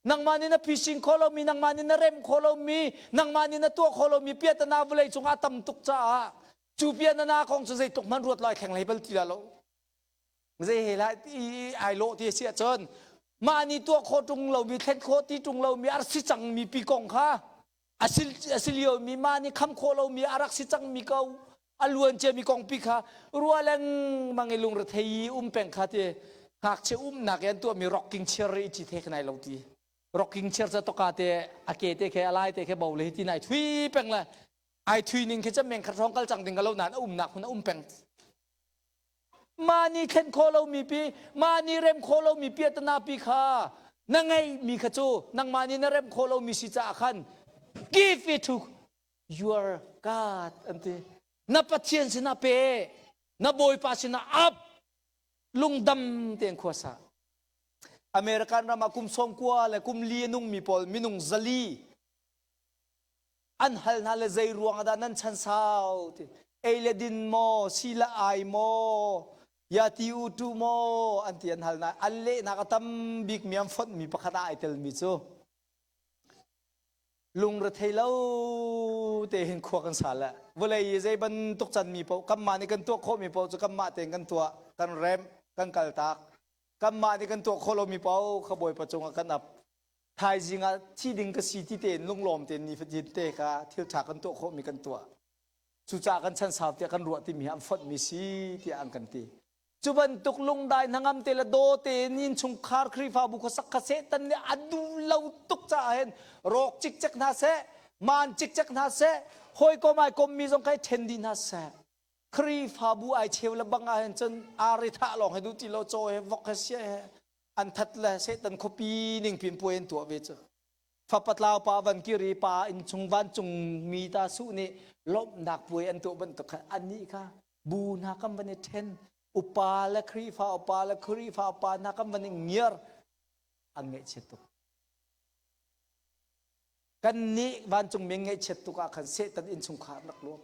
Nangmah nih na phising khawh lomi, nangmah nih na remh khawh lomi, nangmah nih na tuah khawh lomi piahtana vawlei cungah tam tuk caah cu piahtana kong cu zeitluk hmanh ruat lai thleng hlei bal ti la lo. Zei he lai i ai lawh ti a si ahcun mah nih tuah khawh ṭung lomi thlen khawh ti ṭung lomi a rak si cangmi pi kong kha a si a si liomi mah nih kham khawh lomi a rak si cangmi ko a luan ciami kong pi kha ruah lengmang i lungrethei i um peng kha ti ngakchia umnak i an tuahmi rocking chair i ci the nai lo ti rocking chair ca toka te a ke te khe a lai te khe bo le hi ti nai thui peng le ai thui ning khi cam meng khat hrawng kal cang ding ka lo nain a umnak hmun a um peng. Mah nih thlen khawh lomi pi, mah nih rem khawh lomi piahtana pi kha na ngeihmi kha cu nangmah nih na rem khawh lomi si caah khan give it to your God an ti. Na Pathian sinah pe, na Bawipa sinah ap, lungdam tein khua sa. American ram ah kum sawmkua le kum li a nungmi pawl minung zali an hal hna le zei ruang ah dah nan chan sau ti ei le din maw si le ai maw ya ti u tu maw an ti an hal hna an lehnak a tam bik mi an fonh mi pakhat ah ai telmi cu lungrethei lo te hin khua kan sa le vawlei i zei bantuk can mi paoh kanmah nih kan tuah khawh mi paoh cu kanmah tein kan tuah kan remh kan kaltak kanmah nih kan tuah khawh lomi paoh kha Bawipa cungah kan ap thaizing ah thi ding ka si ti tein lunglawm tein nifatin te kha thil ṭha kan tuah khawhmi kan tuah cucaah kan chan sau tiah kan ruah timi hi an fonhmi si tiah an kan ti cu bantuk lungdai hnangam te le daw tein innchungkhar Khrihfabu khuasak kha Satan nih a duh lo tuk caah hin rawk cikcek hna seh maan cikcek hna seh hawikom ai kommi zong kha i ṭhen dih hna seh Khrihfabu ai cheu le bang ah hin cun ari thah lawng he duh ti lo caw he vok he sia he an that le Satan khuapi ning pin puai an tuah ve cu fapa tlau pa van kiri pa innchung vancung mi ta su nih lawmhnak puai an tuah bantuk kha annih kha bu hna kan van i ṭhen upa le Khrihfa upa le Khrihfa upa hna kan van i ngiar an ngaihchiat tuk kan nih vancung mi ngaihchiat tuk ah khan Satan innchungkhar rak luang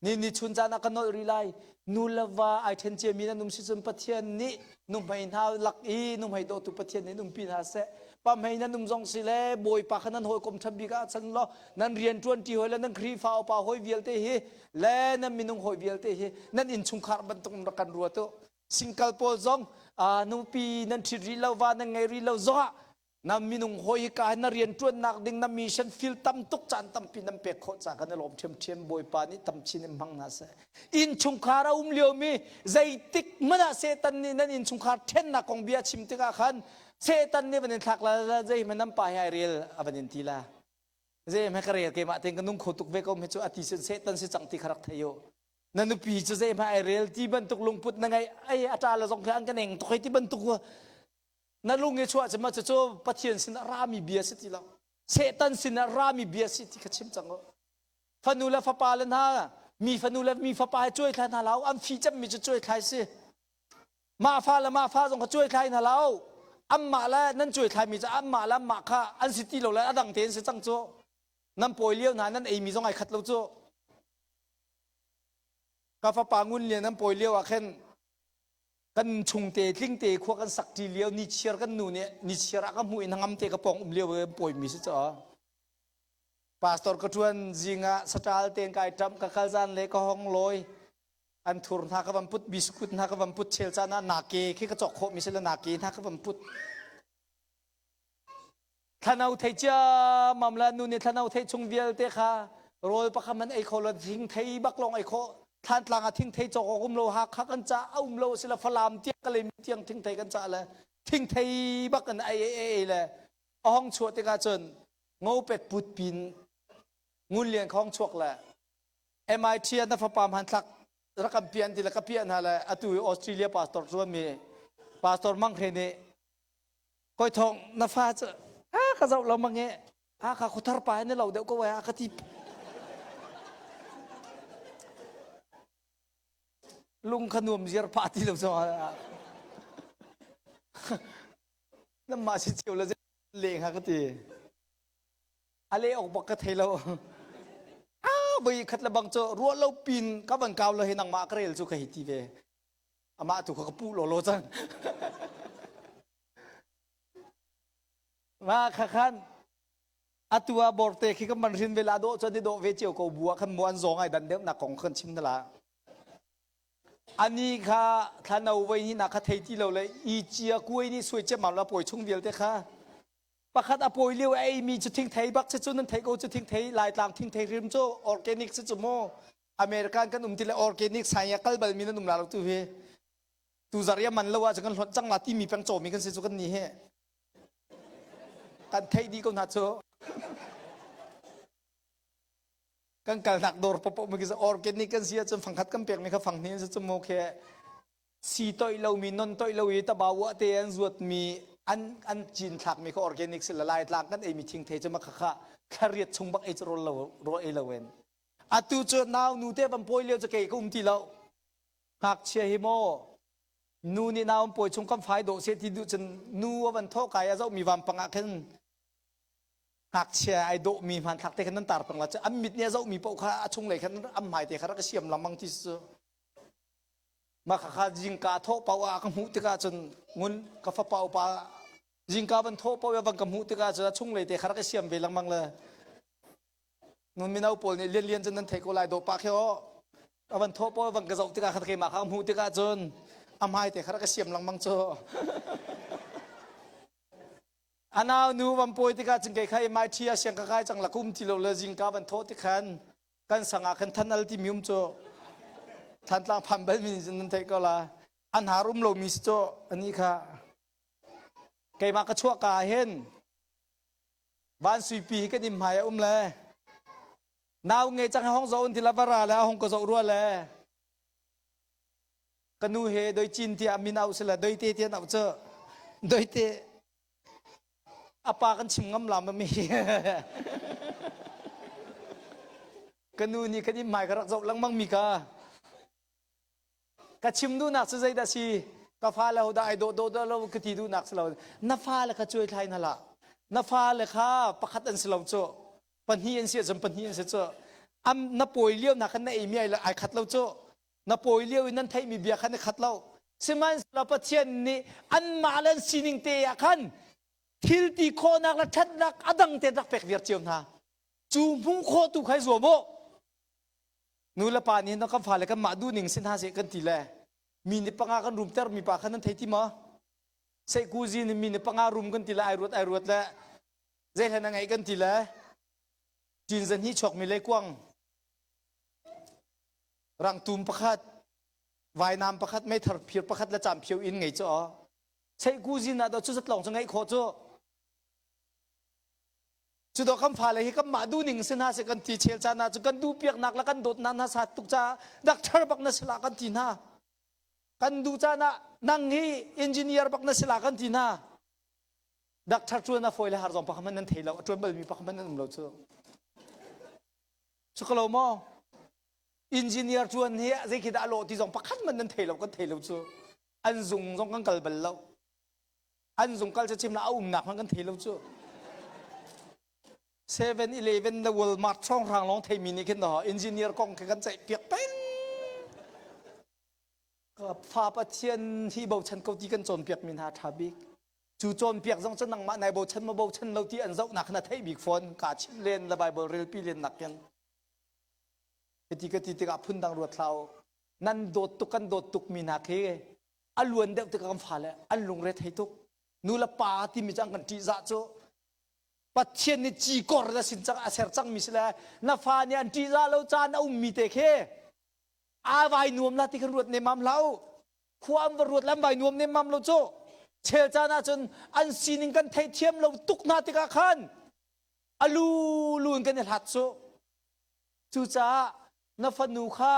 Ni ni chun caan ah ka nolh rih lai. Nu le va ai ṭhen ciami nan um si cun Pathian nih nuhmei hna lak i nuhmei dawtu Pathian nih umpi hna seh. Pahmei nan um zong si le Bawipa kha nan hawikom ṭha bik ah chan law nan rian ṭuanṭi hawi le nan Khrihfa upa hawi vialte hi le nan minung hawi vialte hi nan innchungkhar bantuk in rak kan ruat u. Single pawl zong nupi nan ṭhit rih lo va nan ngei rih lo zongah na minung hawi ka na rian ṭuannak ding na mission field tam tuk caan tampi nan pek khawh ca kan i lawm ṭhiamṭhiam Bawipa nih tam chin in hmang hna seh innchungkhar a um liomi zeitik hmanh ah Satan nih nan innchungkhar ṭhennak kong bia chim tikah khan Satan nih van in thlak la zeihmanh nan pa hi ai rel a van in ti la zeihmanh ka rel keimah tein ka nung kho tuk ve ko mi cu a ti sin Satan si cang ti kha rak thei u na nupi cu zeihmanh ai rel ti bantuk lungput na ngei ai a ṭa le zong khi an ka neng tuk hei ti bantuk Na lung i chuah cema cucu Pathian sin ah rami bia si ti lo. Satan sin ah rami bia si ti kha chim cang u. Fanu le fapa le hna mi fanu le mi fapa he cuai thlai hna lo an fi cemmi cu cuai thlai si. Mah fa le mah fa zong kha cuai thlai hna lo. Anmah le nan cuai thlaimi cu anmah le anmah kha an si ti lo le a dang tein si cang cu. Nan pawi lio hna nan eimi zong ai khat lo cu. Ka fapa ngun lian nan pawi lio ah khin kan chungte tlingte khua kan sak ṭi lio nichiar kan nu nih nichiar ah ka hmuh i hnangam te ka pawng um lio i pawimi si caw pastor ka ṭuan zing ah saṭal tein kai ṭamh ka kal zan le ka hong lawi an thur hna ka van put biskut hna ka van put chel caan ah nake khi ka cawk khawhmi si le nake hna ka van put Thlano thei ciammam le nu nih thlano thei chung vialte kha rawl pakhat man ei kho lo thingthei bak lawng ei khawh Thlantlang ah thingthei cawk awk um lo Hakha kan cah a um lo sila Falam tiang ka lem tiang thingthei kan cah le thingthei bak in ei ei ei le a hong chuah tikah cun ngopet put pin ngun lian khong chuak le MIT ah na fapa hmanthlak rak kan pian ti le ka piah hna le atu i Australia pastor tuanmi pastor Mang Hre nih Koi thong na fa cu a ka zoh lo mang e a ka khuthar pa he na lo deuh ko ai a ka ti lung kha nuam ziar pah ti lo so nan mah si cio le leng ha ka ti a le ok bak ka thei lo a voi khat le bang cu ruah lo pin ka van kau lo he nangmah ka rel cu ka hei ti ve amah tu kha ka puh lawlaw cang Ma kha khan atu ah borte khi kan man hrin ve la dawh cun i dawh ve cio ko bu ah khan mu an zawng ai dan deuh nak kong khan chim na la ani kha thlano voi ni na kha thei ti lo le i chia kuai ni suai che mam la pawi chung vialte kha pakhat a pawi lio ei mi cu thingthei bak si cu nan thei ko cu thingthei laitlang thingthei rim cu organic si cu mu American kan um ti le organic sai kal bal mi nan um la lo tu hi tu zar ya man lo ah kan hlonh cang la timi peng cawmi kan si cu kan ni he kan theih dih ko hna cu kan kalnak dawr popo mi organic kan si ahcun fangkhat kan pek mi kha fang hnih si cu mu khe. Si toih lomi, non toih lo i tabawah te an zuatmi, an an cin thlakmi kha organic si la lai tlang kan eimi thingthei cu makha kha thlariat chung bak ei cu rawl lo rawl ei lo in. Atu cu nau nu te van pawi lio cu kei ka um ti lo. Ngakchia hi maw nu nih nau an pawi chung kan fai dawh seh ti duh cun nu a van thawh kai a zohmi vampang ah khin ngakchia ai dawhmi hmanthlak te khan nan tar peng la cu an mit nih a zohmi paoh kha a chunglei khan an hmai te kha rak i siam lengmang ti cu mah kha kha zingka thawh paoh ah ka hmuh tikah cun ngun ka fapa upa zingka van thawh paoh van ka hmuh tikah cun a chunglei te kha rak i siam ve lengmang le nun mino pawl nih lian lian cun nan thei ko lai dawh pa khi aw a van thawh paoh van ka zoh tikah khan keimah kha hmuh tikah cun a hmai te kha rak i siam lengmang cu A nau nu van pawi tikah cun kei kha MIT ah siang ka kai cang la kum ti lo le zingka van thawh ti khan kan sang ah khan than al timi um cu Thantlang phan bal mi nih nan theih ko la an har um lo mi si cu ani kha keimah ka chuah ka ah hin van suipi hi kan inn hmai a um le nau ngei cang hong zo un ti la vara le hong ka zoh rua le ka nu he doi cin tiah min au sila doi te tiah au cu doi te a pa kan chim ngam lam mi ka nu nih kan in hmai ka rak zoh lengmang mi ka ka chim duhnak cu zeidah si ka fale ho dah ai dawh dawh dah lo ka ti duhnak si lo na fale kha cuai thlai na lah na fale kha pakhat an si lo cu pahnih an si ahcun pahnih an si cu am na pawi lio nak khan na ei mi ai ai khat lo cu na pawi lio in nan theihmi bia khan i khat lo sihmanhsehlaw Pathian nih anmah le an sining te ah khan thil ti khawhnak le ṭhatnak a dang te rak pek viar cio hna cu hmuh khawh tu kha i zuam u nu le pa nih kan fale kan mah duhning si hna seh kan ti le mi nih panga kan rumter mi pa kha nan thei ti maw sehkuzi nih mi nih panga rum kan ti le ai ruat ai ruat le zei hlan a ngeih kan ti le ṭin zan hi chuak mi leikuang Rangtum pakhat, vainam pakhat, meithar phir pakhat le camphio inn ngei cu aw. Cheihkuzin ah dah cu zat lawng cu ngeih khawh cu. Cu dawh kan fale hi kan mah duhning si hna seh kan ti chel caan ah cu kan duh piaknak le kan dawtnak hna sat tuk caah doctor bak na si la kan ti hna. Kan duh caan ah nang hi engineer bak na si la kan ti hna. Doctor ṭuan a fawi le har zong pakhat hmanh nan thei lo, a ṭuan balmi pakhat hmanh nan um lo cu. Cu ko lo maw? Engineer ṭuan hi zei khi dah a lawh ti zong pakhat hmanh nan thei lo kan thei lo cu. An zung zong kan kal bal lo. An zung kal cu chim la a umnak hmanh kan thei lo cu. 7-Eleven le Walmart hrawnghrang lawng theimi nih khin engineer kong khi kan ceih piak peng. Fa Pathian hi bochan ko ti kan cawnpiak mi hna ṭha bik. Cu cawnpiak zong cu nangmah nai bochan ma bochan lo ti an zohnak na theih bik fawn. Ka chimh len le Bible relpi len nak hin. Hiti ka ti tikah phundang ruat hlah u. Nan dawt tuk kan dawt tuk mi hna khi a luan deuh tikah kan fale an lungre thei tuk. Nu le pa timi cu an kan ṭihzah cu Pathian nih cikor na sin cang a ser cangmi si le na fa nih an ṭihzah lo caan a ummi te khi aa vai nuam la ti khan ruat nemmam hlah u. Khua an va ruat le an vai nuam nemmam lo cu. Chel caan ahcun an sining kan theihthiam lo tuk hna tikah khan a lu lu in kan i hlat cu. Cucaah na fanu kha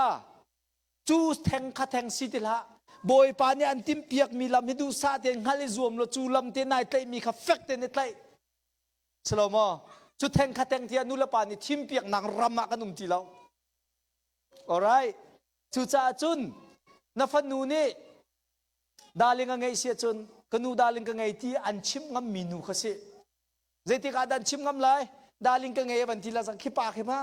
cu theng kha theng si ti hlah. Bawipa nih an timhpiakmi lam hi duhsah tein hngalh i zuam law cu lam te nai tlaihmi kha fek tein i tlaih. Si lo maw? Cu theng kha theng tiah nu le pa nih thimpiaknak ram ah kan um ti lo. Alright. Cucaah cun na fanu nih darling a ngeih si ahcun ka nu darling ka ngei ti an chimh ngammi nu kha si. Zeitik ah dah an chim ngam lai? Darling ka ngei van ti la khi pa khi ma.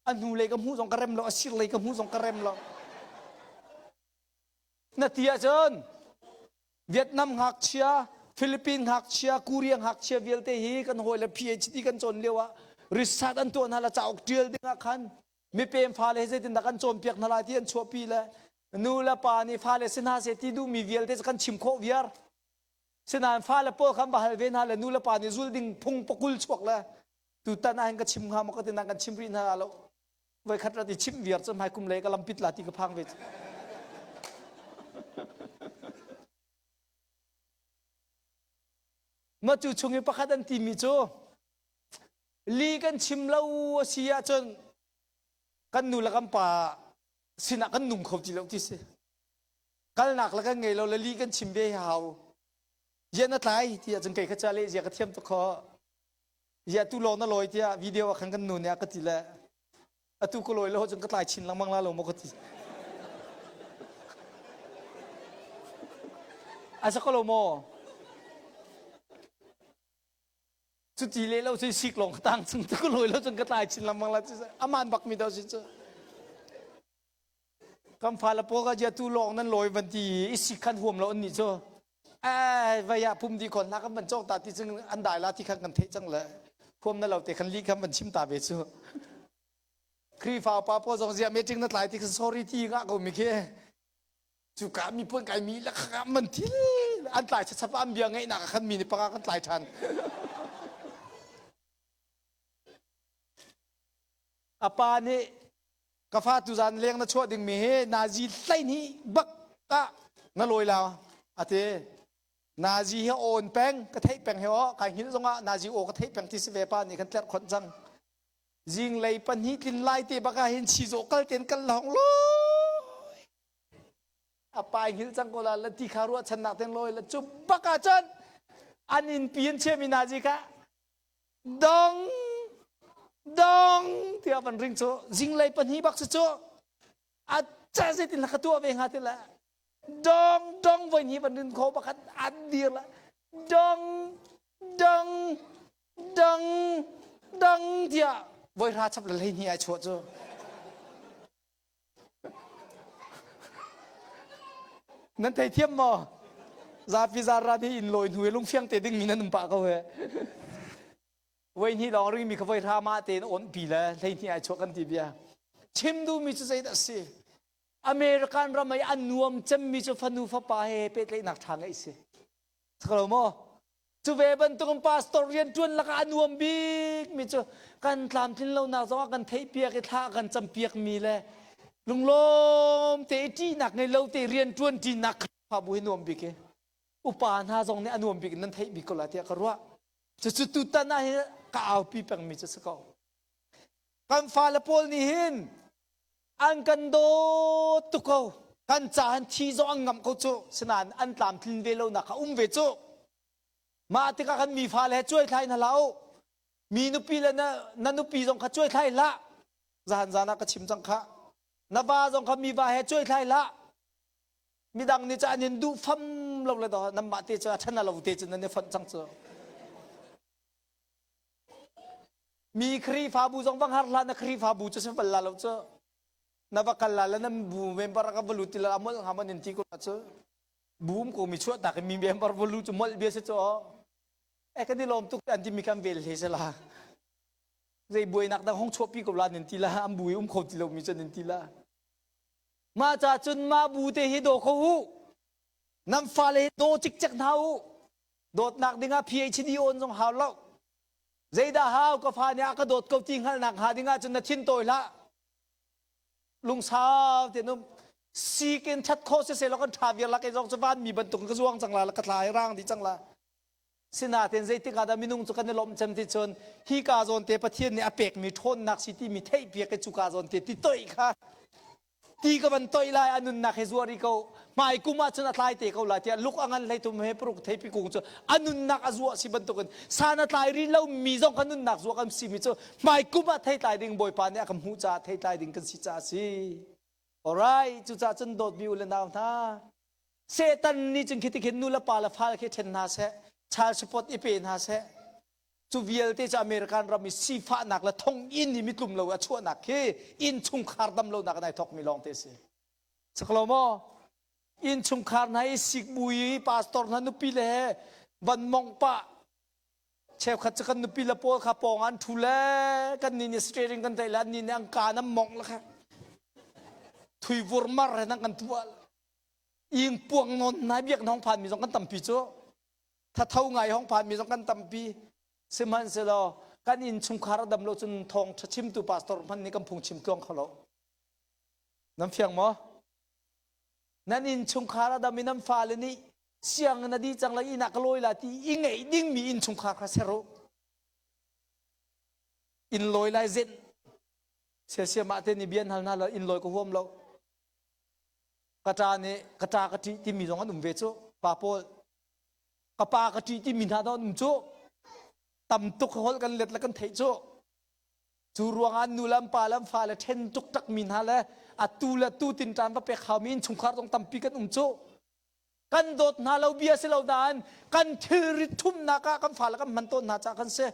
A hnu lei ka hmuh zong ka rem lo, a sir lei ka hmuh zong ka rem lo. Na ti ahcun Vietnam ngakchia, Philippine ngakchia, Korea ngakchia vialte hi kan hawi le PhD kan cawn lio ah research an tuah hna la cauk tial ding ah khan mipem fale hi zeitindah kan cawnpiak hna lai ti an chuahpi le nu le pa nih fale si hna seh ti duhmi vialte cu kan chim khawh viar. Sinain fale pawl khan va hal ve hna le nu le pa nih zul ding phung pakul chuak le tutan ah hin ka chim hnga maw ka ti kan chim rih hna lo. Voikhat rat i chimh viar cu hmai kum lei ka lampit la ti ka phang ve. Ma cu chung i pakhat an timi cu li kan chim lo a si ahcun kan nu le kan pa. Sinah kan nung kho ti lo ti si. Kalnak le kan ngei lo le li kan chim ve hau. Zia na tlai ti ahcun kei kha ca le zia ka thiam tuk kho. Zia tu lawng na lawi tiah video ah khan kan nu nih a ka ti le atu ka lawi lo cun ka tlai chin lengmang la lo maw ka ti. A sa ko lo maw? Cuti le lo cun sik lawng ka tang chung tu ka lawi lo cun ka tlai chin lengmang la aman bak mi do si cu. Kan fale pawl ka jia tu lawng nan lawi van ti i sik khan huam lo an nih cu. Ai vai ah pum di kon hna kan van cawk ta ti cun an dai la ti khan kan theih cang le huam na lo te khan li khan van chim ta ve cu. Khrihfa pa pawl zong zia meeting na tlai ti khan sorry ti ngah ko mi khi. Cu ka mi puan kai mi la kha man thil an tlai chachap an bia ngeihnak ah khan mi nih panga kan tlai than. A pa nih ka fa tuzan leng na chuah dingmi hi nazi hleihnih bak ah na lawi la a ti nazi hi awn peng ka theih peng he aw kai hngilh zongah nazi aw ka theih peng ti si ve pa nih kan tlerh khonh cang zinglei pahnih tlin lai te bak ah hin chizawh kal ten kal lahong loi a pa hngilh cang ko la la ti kha ruah channak ten lawi la cu bak ah cun an inn pi an chiami nazi kha dong dong tiah van ring cu zinglei pahnih bak si cu a ca zeitin la ka tuah ve hnga ti le dong dong voi hnih van rin kho pakhat an dir la dong dong dong dong tiah voi hra chap le 12 ai chuah cu Nan theithiam maw? Zapi zaran hi inn lawi hnu i lungfiang te dingmi nan um pah ko he. Voi hnih lawng ringmi kha voi hra mah tein on pi le 12 ai chuah kan ti bia. Chim duhmi cu zeidah si? American ram i an nuam cemmi cu fanu fapa he pehtlaihnak ṭha ngeih si. Lo maw? Cu ve bantukin pastor rianṭuan lakah a nuam bikmi cu kan tlamtlin lonak zongah kan theihpiak i thla kan campiakmi le lunglawm te i ṭihnak ngei lo te rianṭuan ṭinak Khrihfabu hi nuam bik i upa hna zong nih a nuam bik in nan theih bik ko lai tiah ka ruah. Cucu tutan ah hin ka aupi pengmi cu si ko. Kan fale pawl nih hin an kan dawt tuk ko. Kan ca han thi zong an ngamh ko cu. Sinain an tlamtlin ve lonak kha um ve cu. Mah tikah kan mi fale he cuaithlai hna hlah u. Mi nupi le na, na nupi zong kha cuaithlai hlah. Zahan zan ah ka chim cang kha. Na va zong kha mi va he cuaithlai hlah. Midang nih cu an in duh fam lo le do nanmah te cu a ṭhan lo te cu nan i fonh cang cu. Mi Khrihfabu zong va har hlah na Khrihfabu cu si bal la lo cu. Na va kal la le nan bu member ka va lut ti la amol ngam an in ti ko cu. Bum ko mi chuah tak mi member va lu cu molh bia si cu e kan i lawm tuk an ti mi kan vel hle se la zei buainak dang hong chuahpi ko la nin ti la an bu i um kho ti lo mi cu nin ti la mah ca cun mah bu te hi daw kho u nan fale hi daw cikcek hna u dawtnak dingah PhD on zong hau lo zeidah hau ka fa nih a ka dawt ko ti hngalhnak hnga dingah cun na thin tawi hlah lungsau te num sikin that khawh si selaw kan tha viar la kei zong cu van mi bantuk ka zuang cang la ka thla i rang dih cang la sinain zeitik ah dah minung cu kan i lawmh cem ti cun hi ka zawn te Pathian nih a pekmi ṭhawnnak si timi theihpiak i cuka zawn te ti toih kha ti ka van toih lai a nunnak he zuar i ko hmai kum ah cun a tlai te ko lai tiah luk a ngan 13 he paruk theipi kung cu a nunnak a zuah si bantukin san a tlai rih lo mi zong kha nunnak zuah kan si mi cu hmai kum ah theitlai ding bawipa nih a kan hmuh caah theitlai ding kan si caah a si alright cucaah cun dawtmi u le nau hna Satan nih cun khi tikhin nu le pa le fal khi ṭhen hna seh child support i pe hna seh cu vialte cu American ram i sifahnak le thonginn i mitlum lo a chuahnak khi innchungkhar dam lonak in ai thawkmi lawng te si. Saklo maw? Innchungkhar hna i sikbu i pastor hna nupi le he van mongh pah cheukhat cu kan nupi le pawl kha pawng an ṭhu le kan nih nih steering kan tlaih le an nih nih an kaan an mongh le kha thui vurmar he nan kan tuah ing puang nawn nai biak hong phan mi zong kan tampi cu thatho ngai hong phan mi zong kan tampi sihmanhsehlaw kan innchungkhar a dam lo cun thawng ṭha chimtu pastor hmanh nih kan phungchim tluang kho lo nan fiang maw nan innchungkhar a dam i nan fale nih sianginn a dih cang lai inn ah ka lawi la ti i ngeih dingmi innchungkhar kha ser u inn lawi lai zenh siasiam ah te nih bian hal hna lo inn lawi ka huam lo. Ka ṭa nih ka ṭa ka ṭih timi zong an um ve cu. Pa pawl ka pa ka ṭih timi hna zong an um cu. Tam tuk holh kan let le kan theih cu. Cu ruangah nu le an pa le an fale ṭhen tuk mi hna le atu le tu tinṭan va pek haumi innchungkhar zong tampi kan um cu. Kan dawt hna lo bia si lo nain kan thilrit ṭhumnak ah kan fale kan hman tawn hna caah kan si.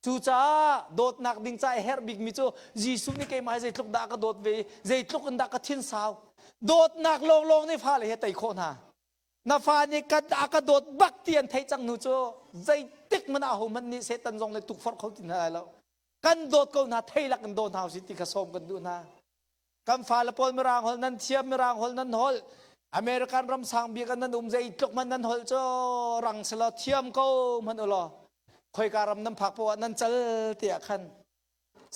Cucaah dawtnak ding ca i herh bikmi cu Jesuh nih keimah hi zeitluk dah a ka dawt ve i zeitluk in dah ka thin sau. Dawtnak lawnglawng nih fale hi a tei khawh hna. Na fa nih ka, a ka dawt bak ti an theih cang hnu cu zeitik hmanh ah ahohmanh nih Satan zong nih tukforh kho ti hna lai lo. Kan dawt ko hna, thei lak in daw hna usih ti kha sawm kan duh hna. Kan fale pawl Mirang holh nan thiam, Mirang holh nan holh. American ram sang bik ah nan um zeitluk hmanh nan holh cu rang selaw thiam ko hmanh u law khoika ram nan phak poah nan cal te ah khan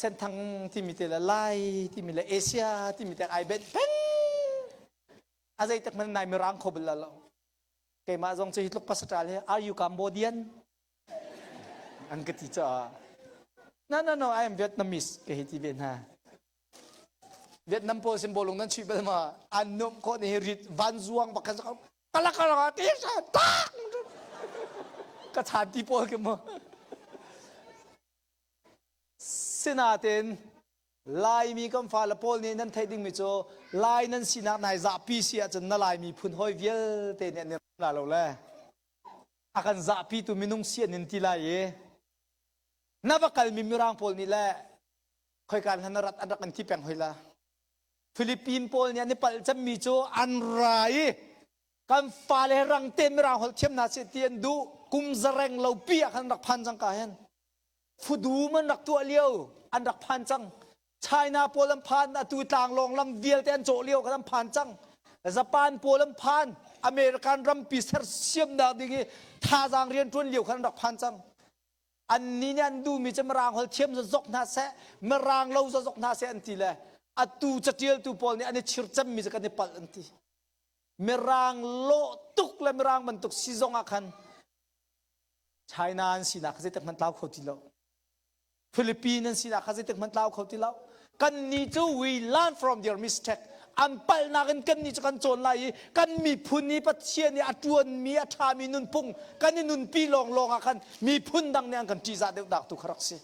Senthang timi te le Lai timi le Asia timi te ai benh peng. A zeitik hmanh nai Mirang kho bal lo. Keimah zong cu hi tluk pasal hi are you Cambodian? An ka ti caah no no no I am Vietnamese ka hei ti ve hna. Vietnam pawl sin bawlung nan chuih bal ma? An nuamh khawh ni hi rit vanzuang bak khan kalak kalak ti sa tak ka chan ti pawl ke mu. Sinain Laimi kan fale pawl nih nan theih dingmi cu Lai nan sinak nai zahpi si ahcun na Laimi phun hawi vialte nih an i ram la lo le a kan zahpitu minung si an in ti lai i na va kalmi Mirang pawl nih le khoika hna na rat an rak in ti peng hoi la. Philippine pawl nih an i palh cemmi cu an ra i kan fale rang te Mirang holh thiam hna seh ti an duh kum zareng lo pi ah khan rak phan cang ka hen. Fudum an rak tuah lio an rak phan cang. China pawl an phan atu tlanglawng lam vialte an cawh lio khan an phan cang. Japan pawl an phan American rampi sersiamnak ding i thazaang rian ṭuan lio khan an rak phan cang. Annih nih an duhmi cu Mirang holh thiam zok hna seh, Mirang lo zok hna seh an ti le atu caṭialtu pawl nih an i chir cemmi cu kan i palh an ti. Mirang lawh tuk le Mirang bantuk si zong ah khan China an sinak kha zeitik hmanh tlau kho ti lo. Philippines an sinak kha zeitik hmanh tlau kho ti lo. Kannih cu we learn from their mistake. An palhnak in kannih cu kan cawn lai i kan miphun i Pathian i a ṭuanmi a ṭhami nunphung kan i nunpi lawnglawng ah khan miphun dang nih an kan ṭihzah deuh dak tu kha rak si.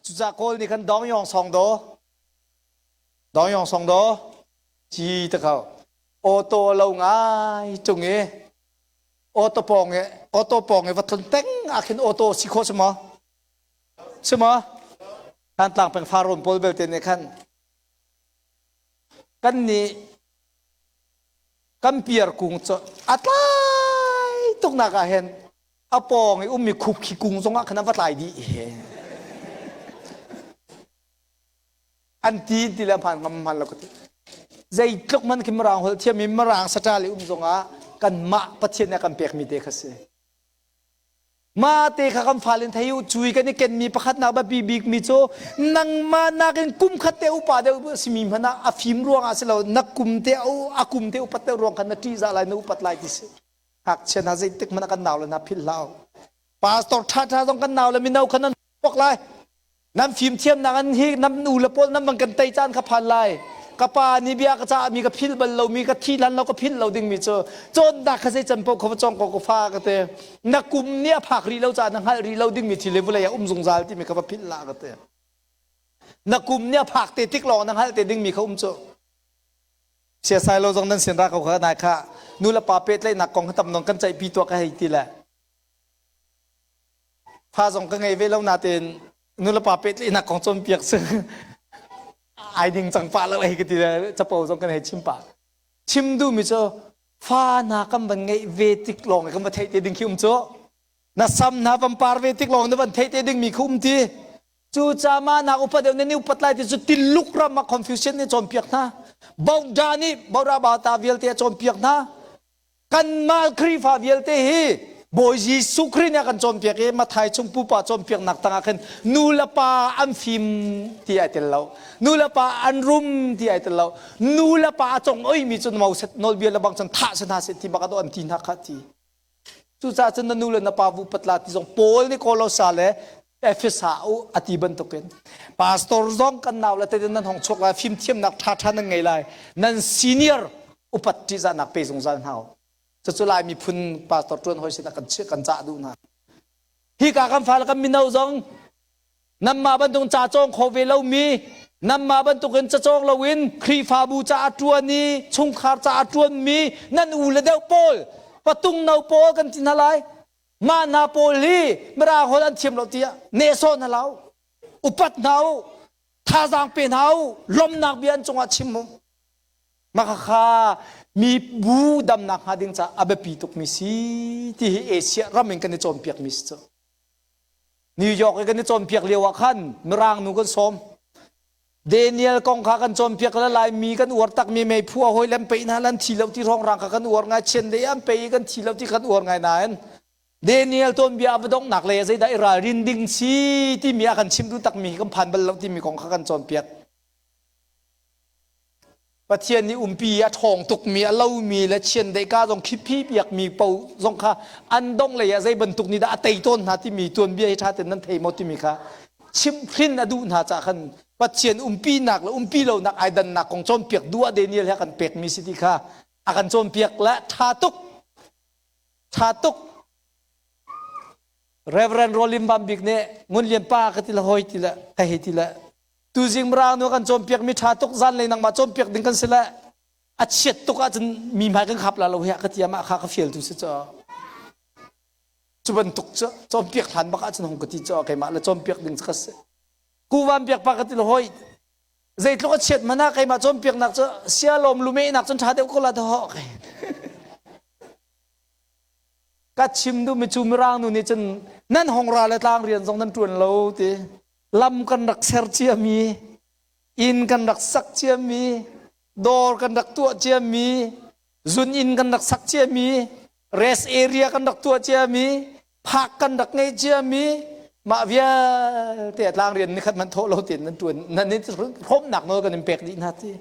Cucaah Kawl nih khan dong yong song do dong yong song do ci ta kho auto lo ngai tung i auto pawng i auto pawng i va tlun peng ah khin auto si khawh si maw? Si maw? Thantlang peng Farrawn pawl belte nih khan kan nih kan piar kung cu a tlai tuknak ah hin a pawng i ummi khupkhi kung zongah khan an va tlai dih an ti ti le hmaan ngam hmaan lo ka ti zeitluk man khi mirang holh thiam i mirang saṭal i um zongah kanmah Pathian nih a kan pekmi te kha si Mah te kha kan fale in thei u cui kan i kenmi pakhatnak biapi bikmi cu nangmah nakin kum khat te upa deuh a simi hmanh ah a fim ruangah si lo na kum te a kum te upat deuh ruang khan na ṭihzah lai na upat lai ti si. Ngakchia hna zeitik hmanh ah kan nau le hna philh hlah u. Pastor ṭhaṭha zong kan nau le mino kha nan bak lai. Nan fimthiamnak an hi nan nu le pawl nan van kan tei caan kha phan lai. Ka pa nih bia ka cahmi ka philh bal lomi ka thi hlan lo ka philh lo dingmi cu cawnnak kha zei can paoh kha va cawng ko ka fa ka ti. Na kum nih a phak rih lo caah na hngalh rih lo dingmi thil hi vawlei ah um zungzal timi kha va philh hlah ka ti. Na kum nih a phak te tik lawng na hngalh te dingmi kha um cu. Siasai lo zong nan sin ra ko kha nai kha nu le pa pehtlaihnak kong kha tam nawn kan ceihpi tuah ka hei ti le Fa zong ka ngei ve lo nain nulepa pehtlaihnak kong cawnpiak cu ai ding cang pah lo hei ka ti le capo zong kan hei chim pah. Chim duhmi cu fa hna kan van ngeih ve tik lawng kan va theih te ding khi um cu. Na sam hna van par ve tik lawng na van theih te dingmi khi um ti. Cu ca nak upa deuh nan i upat lai ti cu Tiluk ram ah Confucian nih cawnpiak hna. Bauda nih Bauda Bauta vialte a cawnpiak hna. Kanmah Khrihfa vialte hi Bawi Jesuh Khrih nih a kan cawnpiak i Matthai chung pupa cawnpiaknak tangah khin nu le pa an fim ti ai tel lo. Nu le pa an rum ti ai tel lo. Nu le pa a cong oimi cu Moses nawlbia le bang cun thah si hna seh ti bak an ti hna kha ti. Cucaah cun na nu le na pa vu patla ti zong Paul nih Kolosa le. Efesa u a ti bantukin pastor zong kan nau le tein nan hong chuak lai fimthiamnak ṭhaṭha nan ngei lai nan senior upat ṭihzahnak pe zungzal hna u cucu lai miphun pastor ṭuan hoi sinah kan kan cah duh hna hika kan fale kan mino zong Nanmah bantuk ca cawng kho ve lomi, nanmah bantukin ca cawng loin Khrihfabu ca a ṭuan i chungkhar ca a ṭuanmi nan u le deuh pawl, patung no pawl kan ti hna lai. Mah hna pawl hi Mirang holh an thiam lo tiah nehsawh hna hlah u, upat hna u, thazaang pe hna u, lawmhnak bia an cungah chim u. Mah khakha mi bu damnak hnga ding caah a biapi tukmi si ti hi Asia ram in kan i cawnpiakmi si cu. New York i kan i cawnpiak lio ah khan Mirang nu kan sawm. Daniel kong kha kan cawnpiak le Laimi kan uar takmi meiphu a hawi lem pei hna lan thi lo ti hrawng kha kan uar ngai chian dei an pei i kan thi lo ti kan uar ngai nain Daniel tuanbia a va donghnak lei ah zeidah i ralrin ding si timi a kan chim duh takmi hi kan phan bal lo timi kong kha kan cawnpiak. Pathian nih umpi a ṭhawng tukmi a lomi le chiandeih ka zong khiphi piakmi po zong kha an dongh lei ah zei bantuk nih dah a tei tawn hna timi tuanbia hi ṭha tein nan thei maw timi kha chimhhrin a duh hna caah khan Pathian umpinak le umpi lonak ai dannak kong cawnpiak duh ah Daniel he a kan pekmi si ti kha a kan cawnpiak le ṭha tuk ṭha tuk Reverend Rolim Bam Bik nih Ngun Lian pa ka ti le hoi ti le ka hei ti le Tuzing Mirang nu kan cawnpiakmi ṭha tuk zanlei nangmah cawnpiak ding kan si le a chiat tuk ahcun mi hmai kan khap la lo hi ka ti mah kha ka fial tu si cu cu bantuk cu cawnpiak hlan bak ahcun hong ka ti cu keimah le cawnpiak ding cu ka si kuvan biak pa ka ti le hoi zeitluk a chiat mana keimah cawnpiaknak cu sialawm lumehnak cun ṭha deuh ko la to ka chim duhmi cu mirang nu nih cun nan hong ra le tlang rian zong nan ṭuan lo ti lam kan rak ser ciami, inn kan rak sak ciami, dawr kan rak tuah ciami, zun inn kan rak sak ciami, rest area kan rak tuah ciami, phak kan rak ngei ciami, mah vialte tlang rian nikhat man thawh lo tein nan tuan nan i hrawmnak nawl kan in pek dih hna ti.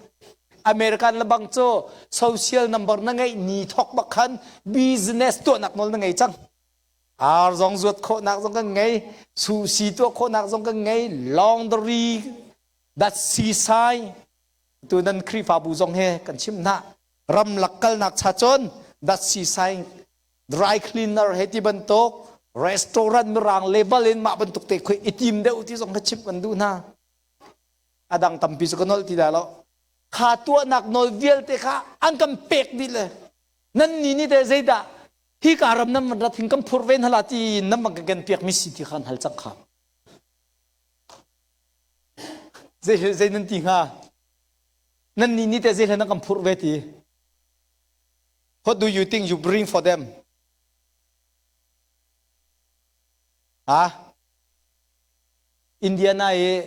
American le bang cu social number na ngeih ni thok bak khan business tuahnak nawl na ngei cang. Ar zong zuat khawhnak zong kan ngei, sushi tuah khawhnak zong kan ngei, laundry, dat sisai, tu nan Khrihfabu zong he kan chimh hna. Ramlak kalnak cha cun dat sisai, dry cleaner he ti bantuk, restaurant mirang label in mah bantuk te khoi i tim deuh ti zong kha chimh kan duh hna. A dang tampi cu ka nolh ti dah lo. Kha tuahnak nawl vialte kha an kan pek dih le nan ni nih teh zeidah hika ram nan van rat hin kan phur ve hna la ti nan van kan ken piak mi si ti khan hal cang kha zei zei nan ti hnga nan ni ni te zei nan kan phur ve ti what do you think you bring for them ha Indiana i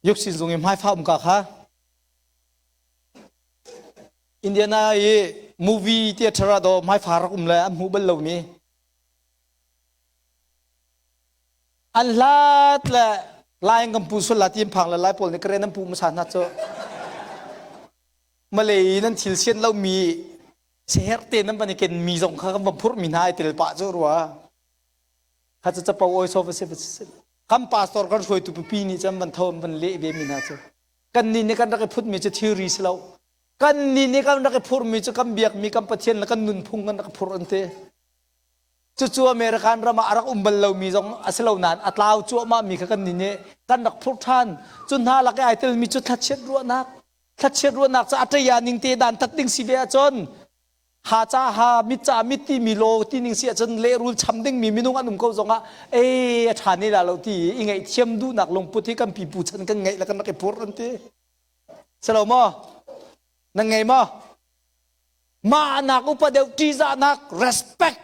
yuksin zung i hmaifa um ka kha Indiana i movie theater ah daw hmaifa rak um le an hmuh bal lomi an hlat le lai kan pu sul la ti phang le lai pawl nih karen an pu hmasa hna cu Malay nan thil sian lomi seher te nan van i ken mi zong kha kan van phurh mi hna ai tel pah cu rua kha cu capo oi so va si va si kan pastor kan hruaitu pipi nih cun van tho an van leh ve mi hna cu kan nih nih kan rak i phutmi cu thilri si lo kan nih nih kan rak i phurmi cu kan biakmi kan Pathian le kan nunphung kan rak phur an ti cucu American ram ah a rak um bal lomi zong a si lo nain a tlau cuahmah mi kha kan nih nih kan rak phur ṭhan cu hna lak i ai telmi cu thlachiat ruahnak thlachiat ruahnak cu a ṭaya ning te dan tat ding si ve ahcun ha ca ha mit ca mit timi law ti ning si ahcun lehrul cham dingmi minung an um ko zongah ei a ṭha ne la lo ti i ngaihthiam duhnak lungput hi kan pipu chan kan ngeih le kan rak i phur an ti si lo maw nan ngei maw mah nak upa deuh ṭihzahnak respect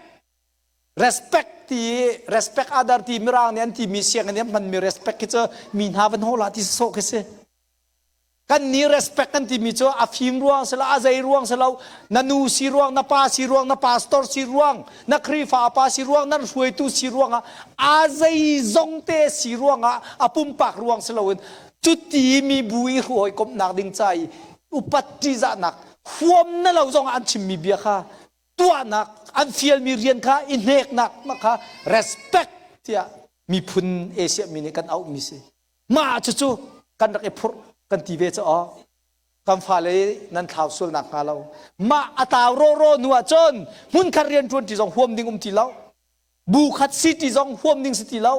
respect ti respect other ti mirang nih an timi sianginn an hmanmi respect khi cu mi hna van hawla ti sawh khi si Kan nih respect kan timi cu a fim ruang si lo, a zei ruang si lo, na nu si ruang, na pa si ruang, na pastor si ruang, na Khrihfa pa si ruang, nan hruaitu si ruangah, a zei zong te si ruangah, a pumpak ruang si loin cuti mi bu i hawikomhnak ding ca i upat ṭihzahnak huam na lo zongah an chimmi bia kha tuahnak an fialmi rian kha i hneknak mah kha respect tiah. Miphun Asia mi nih kan auhmi si. Mah cucu kan rak i phurh kan ti ve cu aw. Kan fale nan thlau sual nak hnga lo. Mah a tlau rawraw hnu ah cun hmunkhat rianṭuan ṭi zong huam ding um ti lo. Bu khat si ti zong huam ding si ti lo.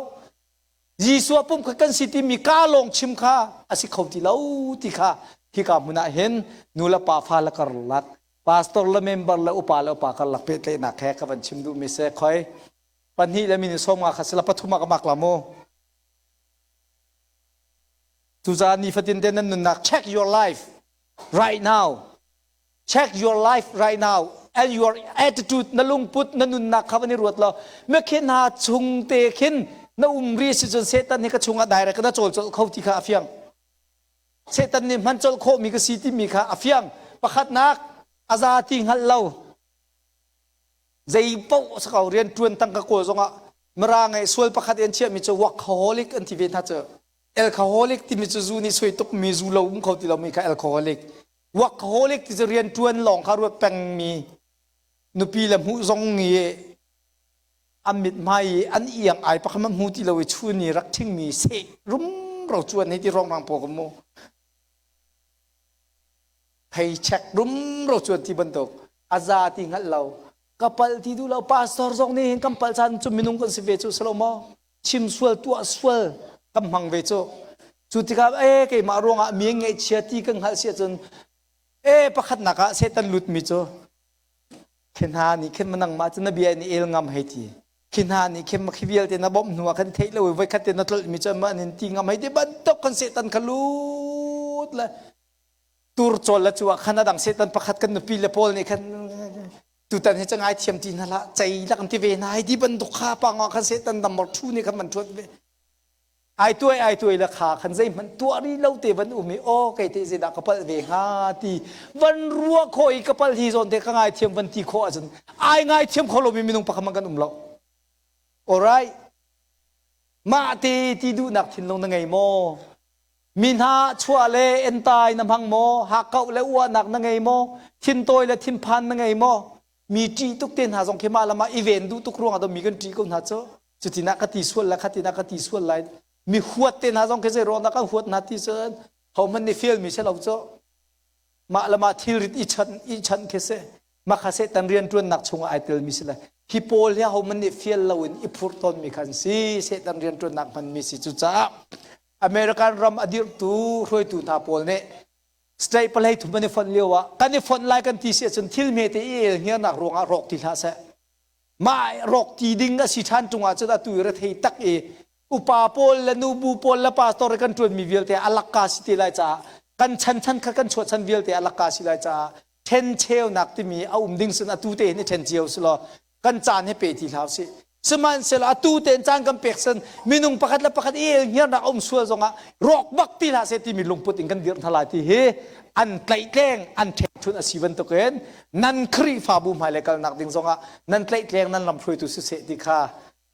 Jesuh pum khat kan si timi ka lawng chim kha a si kho ti lo ti kha hika hmun ah hin nu le pa fa le karlak pastor le member le upa le upa karlak pehtlaihnak he ka van chim duhmi si khoi pahnih le minute 50 kha sila pathum ah ka mak la mu Cucaah nifatin te nan nunnak check your life right now. Check your life right now and your attitude na lungput na nunnak kha van i ruat law mekhin ha chung te khin na um ri si cun Satan hi ka chungah direct na cawl colh kho ti kha a fiang. Satan nih hman colh khawhmi ka si timi kha a fiang. Pakhatnak a za ti hngalh lo. Zei paoh sakau rian ṭuan tangka kawl zongah Mirang i sual pakhat i an chiahmi cu workaholic an ti ve hna cu. Alcoholic timi cu zu nih sui tukmi zu lo um kho ti lomi kha alcoholic. Workaholic ti cu rian ṭuan lawng kha ruat pengmi nupi le hmuh zong i an mithmai i an iang ai pakhat hmu ti lo i chun i rak ṭhingmi seh rumro cuan hi ti rongrang paw ka mu. Paycheck rumro cuan ti bantuk a za ti hngalh lo ka palh ti duh lo pastor zong nih hin kan palh caan cu minung kan si ve cu si lo maw chim sual tuah sual kan hmang ve cu cu tikah e keimah ruangah mi ngaihchia ti kan hngalh si ahcun e pakhatnak ah Satan lutmi cu khi hna nih khin nangmah cu na bia in el ngam hei ti khi hna nih khin khi vialte na bawmh hnu ah khan theih lo i voikhat te na tlolh mi cu mah nin ti ngam hei ti bantuk kan Satan kha lut le tur cawl le cu ah khan a dang Satan pakhat kan nupi le pawl nih khan tutan hi cu ngaithiam ti hna hlah cei lak an ti ve hna hei ti bantuk kha pangah khan Satan damor thu nih khan man ṭhuat ve ai tuai ai tuai le kha khan zeihmanh tuah rih lo te van um i aw kei te zeidah ka palh ve hnga ti van ruah khawh i ka palh hi zawn te ka ngaithiam van ti khawh ahcun ai ngaithiam kho lomi minung pakhat man kan um lo alright mah te ti duhnak thinlung na ngei maw Mi hna chuah le entai na hmang maw? Hakkauh le uahnak na ngei maw? Thintawi le thinphan na ngei maw? Mi ṭih tuk te hna zong khi mah le mah i ven duh tuk ruangah mi kan ṭih ko hna cu. Cutin ah ka ti sual lai, khatin ah ka ti sual lai. Mi huat te hna zong khi zei ruang dah kan huat hna ti cun hohmanh nih fialmi si lo cu. Mah le mah thilrit i chanh i chanh khi si. Mah kha Satan rianṭuannak chungah ai telmi si le hi pawl hi hohmanh nih fial loin i phurh tawnmi kha an si. Satan rianṭuannak hmanmi si. Cucaah American ram a dirhtu hruaitu hna pawl nih state palei thum an i fonh lio ah kan i fonh lai kan ti si ahcun thil hmete i el hniarnak ruangah rawk ti hlah seh. Mah rawk ti ding a si ṭhan ṭung ahcun atu i rethei tak i upa pawl le nubu pawl le pastor i kan ṭuanmi vialte a lakka si te lai caah kan chan chan kha kan chuah chan vialte a lakka si lai caah ṭhencheunak timi a um ding sin atu te hin i ṭhen cio si law kan caan hi pe ti hlah usih sihmanhsehlaw atu tein caan kan pek san minung pakhat le pakhat i elhngiarnak a um sual zongah rawk bak ti hlah seh timi lungput in kan dirh hna lai ti hi an tlaihtleng an ṭhekṭhunh a si bantukin nan Khrihfabu hmailei kalnak ding zongah nan tlaihtleng nan lam hruaitu siseh ti kha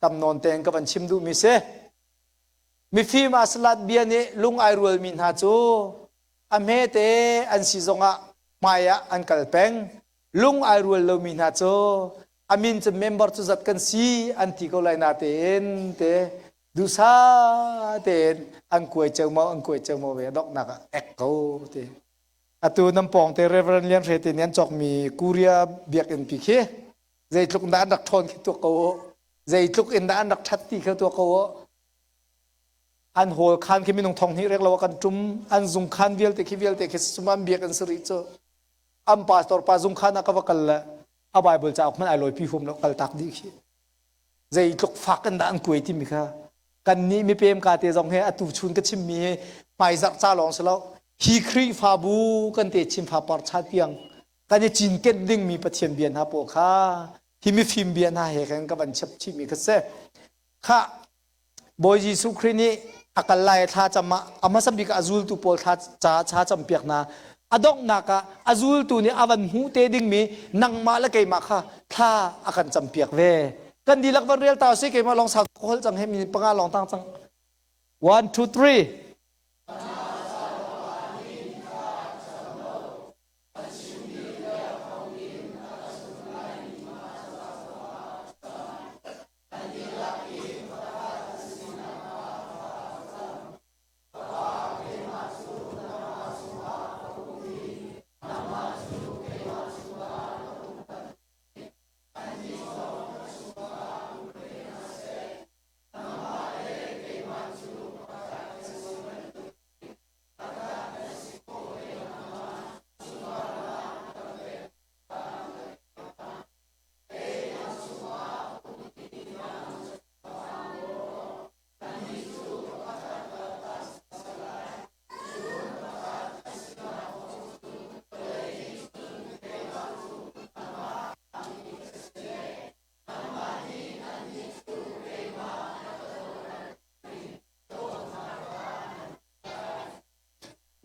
tam nawn tein ka van chim duhmi si. Mifim Asalat bia nih lung ai rualmi hna cu a hmete an si zongah hmai ah an kal peng. Lung ai rual lomi hna cu a min cu member cu zat kan si an ti ko lai natein te duhsa tein an kuai ceumau an kuai ceumau ve donghnak ah ek ko ti. Atu nan pawng te Reverend Lian Hre te nih an cawkmi Korea biakinn pi khi zeitluk in dah an rak ṭhawn khi tuak ko u. Zeitluk in dah an rak ṭhat ti kha tuak ko u. An hall khan khi minung thong hnih rek lo ah kan ṭum. An zung khan vialte khi vialte khi sum an biakinn si rih cu. An pastor pa zung khan ah ka va kal le a Bible cauk hmanh ai lawipi huam lo kal tak dih khi. Zeitluk fak in dah an kuai timi kha kannih mipem ka te zong he atu chun ka chimmi hi hmaizarh ca lawng si lo hi Khrihfabu kan te chimfa par chat tiang kan i cinken dingmi Pathian bia hna pawl kha hi mifim bia hna he khan ka van chap chihmi kha si kha Bawi Jesuh Khrih nih a kal lai thla cam ah a hmasa bik ah a zultu pawl thla ca cha campiak hna. A donghnak ah a zultu nih a van hmuh te dingmi nangmah le keimah kha thla a kan campiak ve. Kan dihlak van rel ta usih keimah lawng sau hol cang he minute panga lawng tang cang. One, two, three.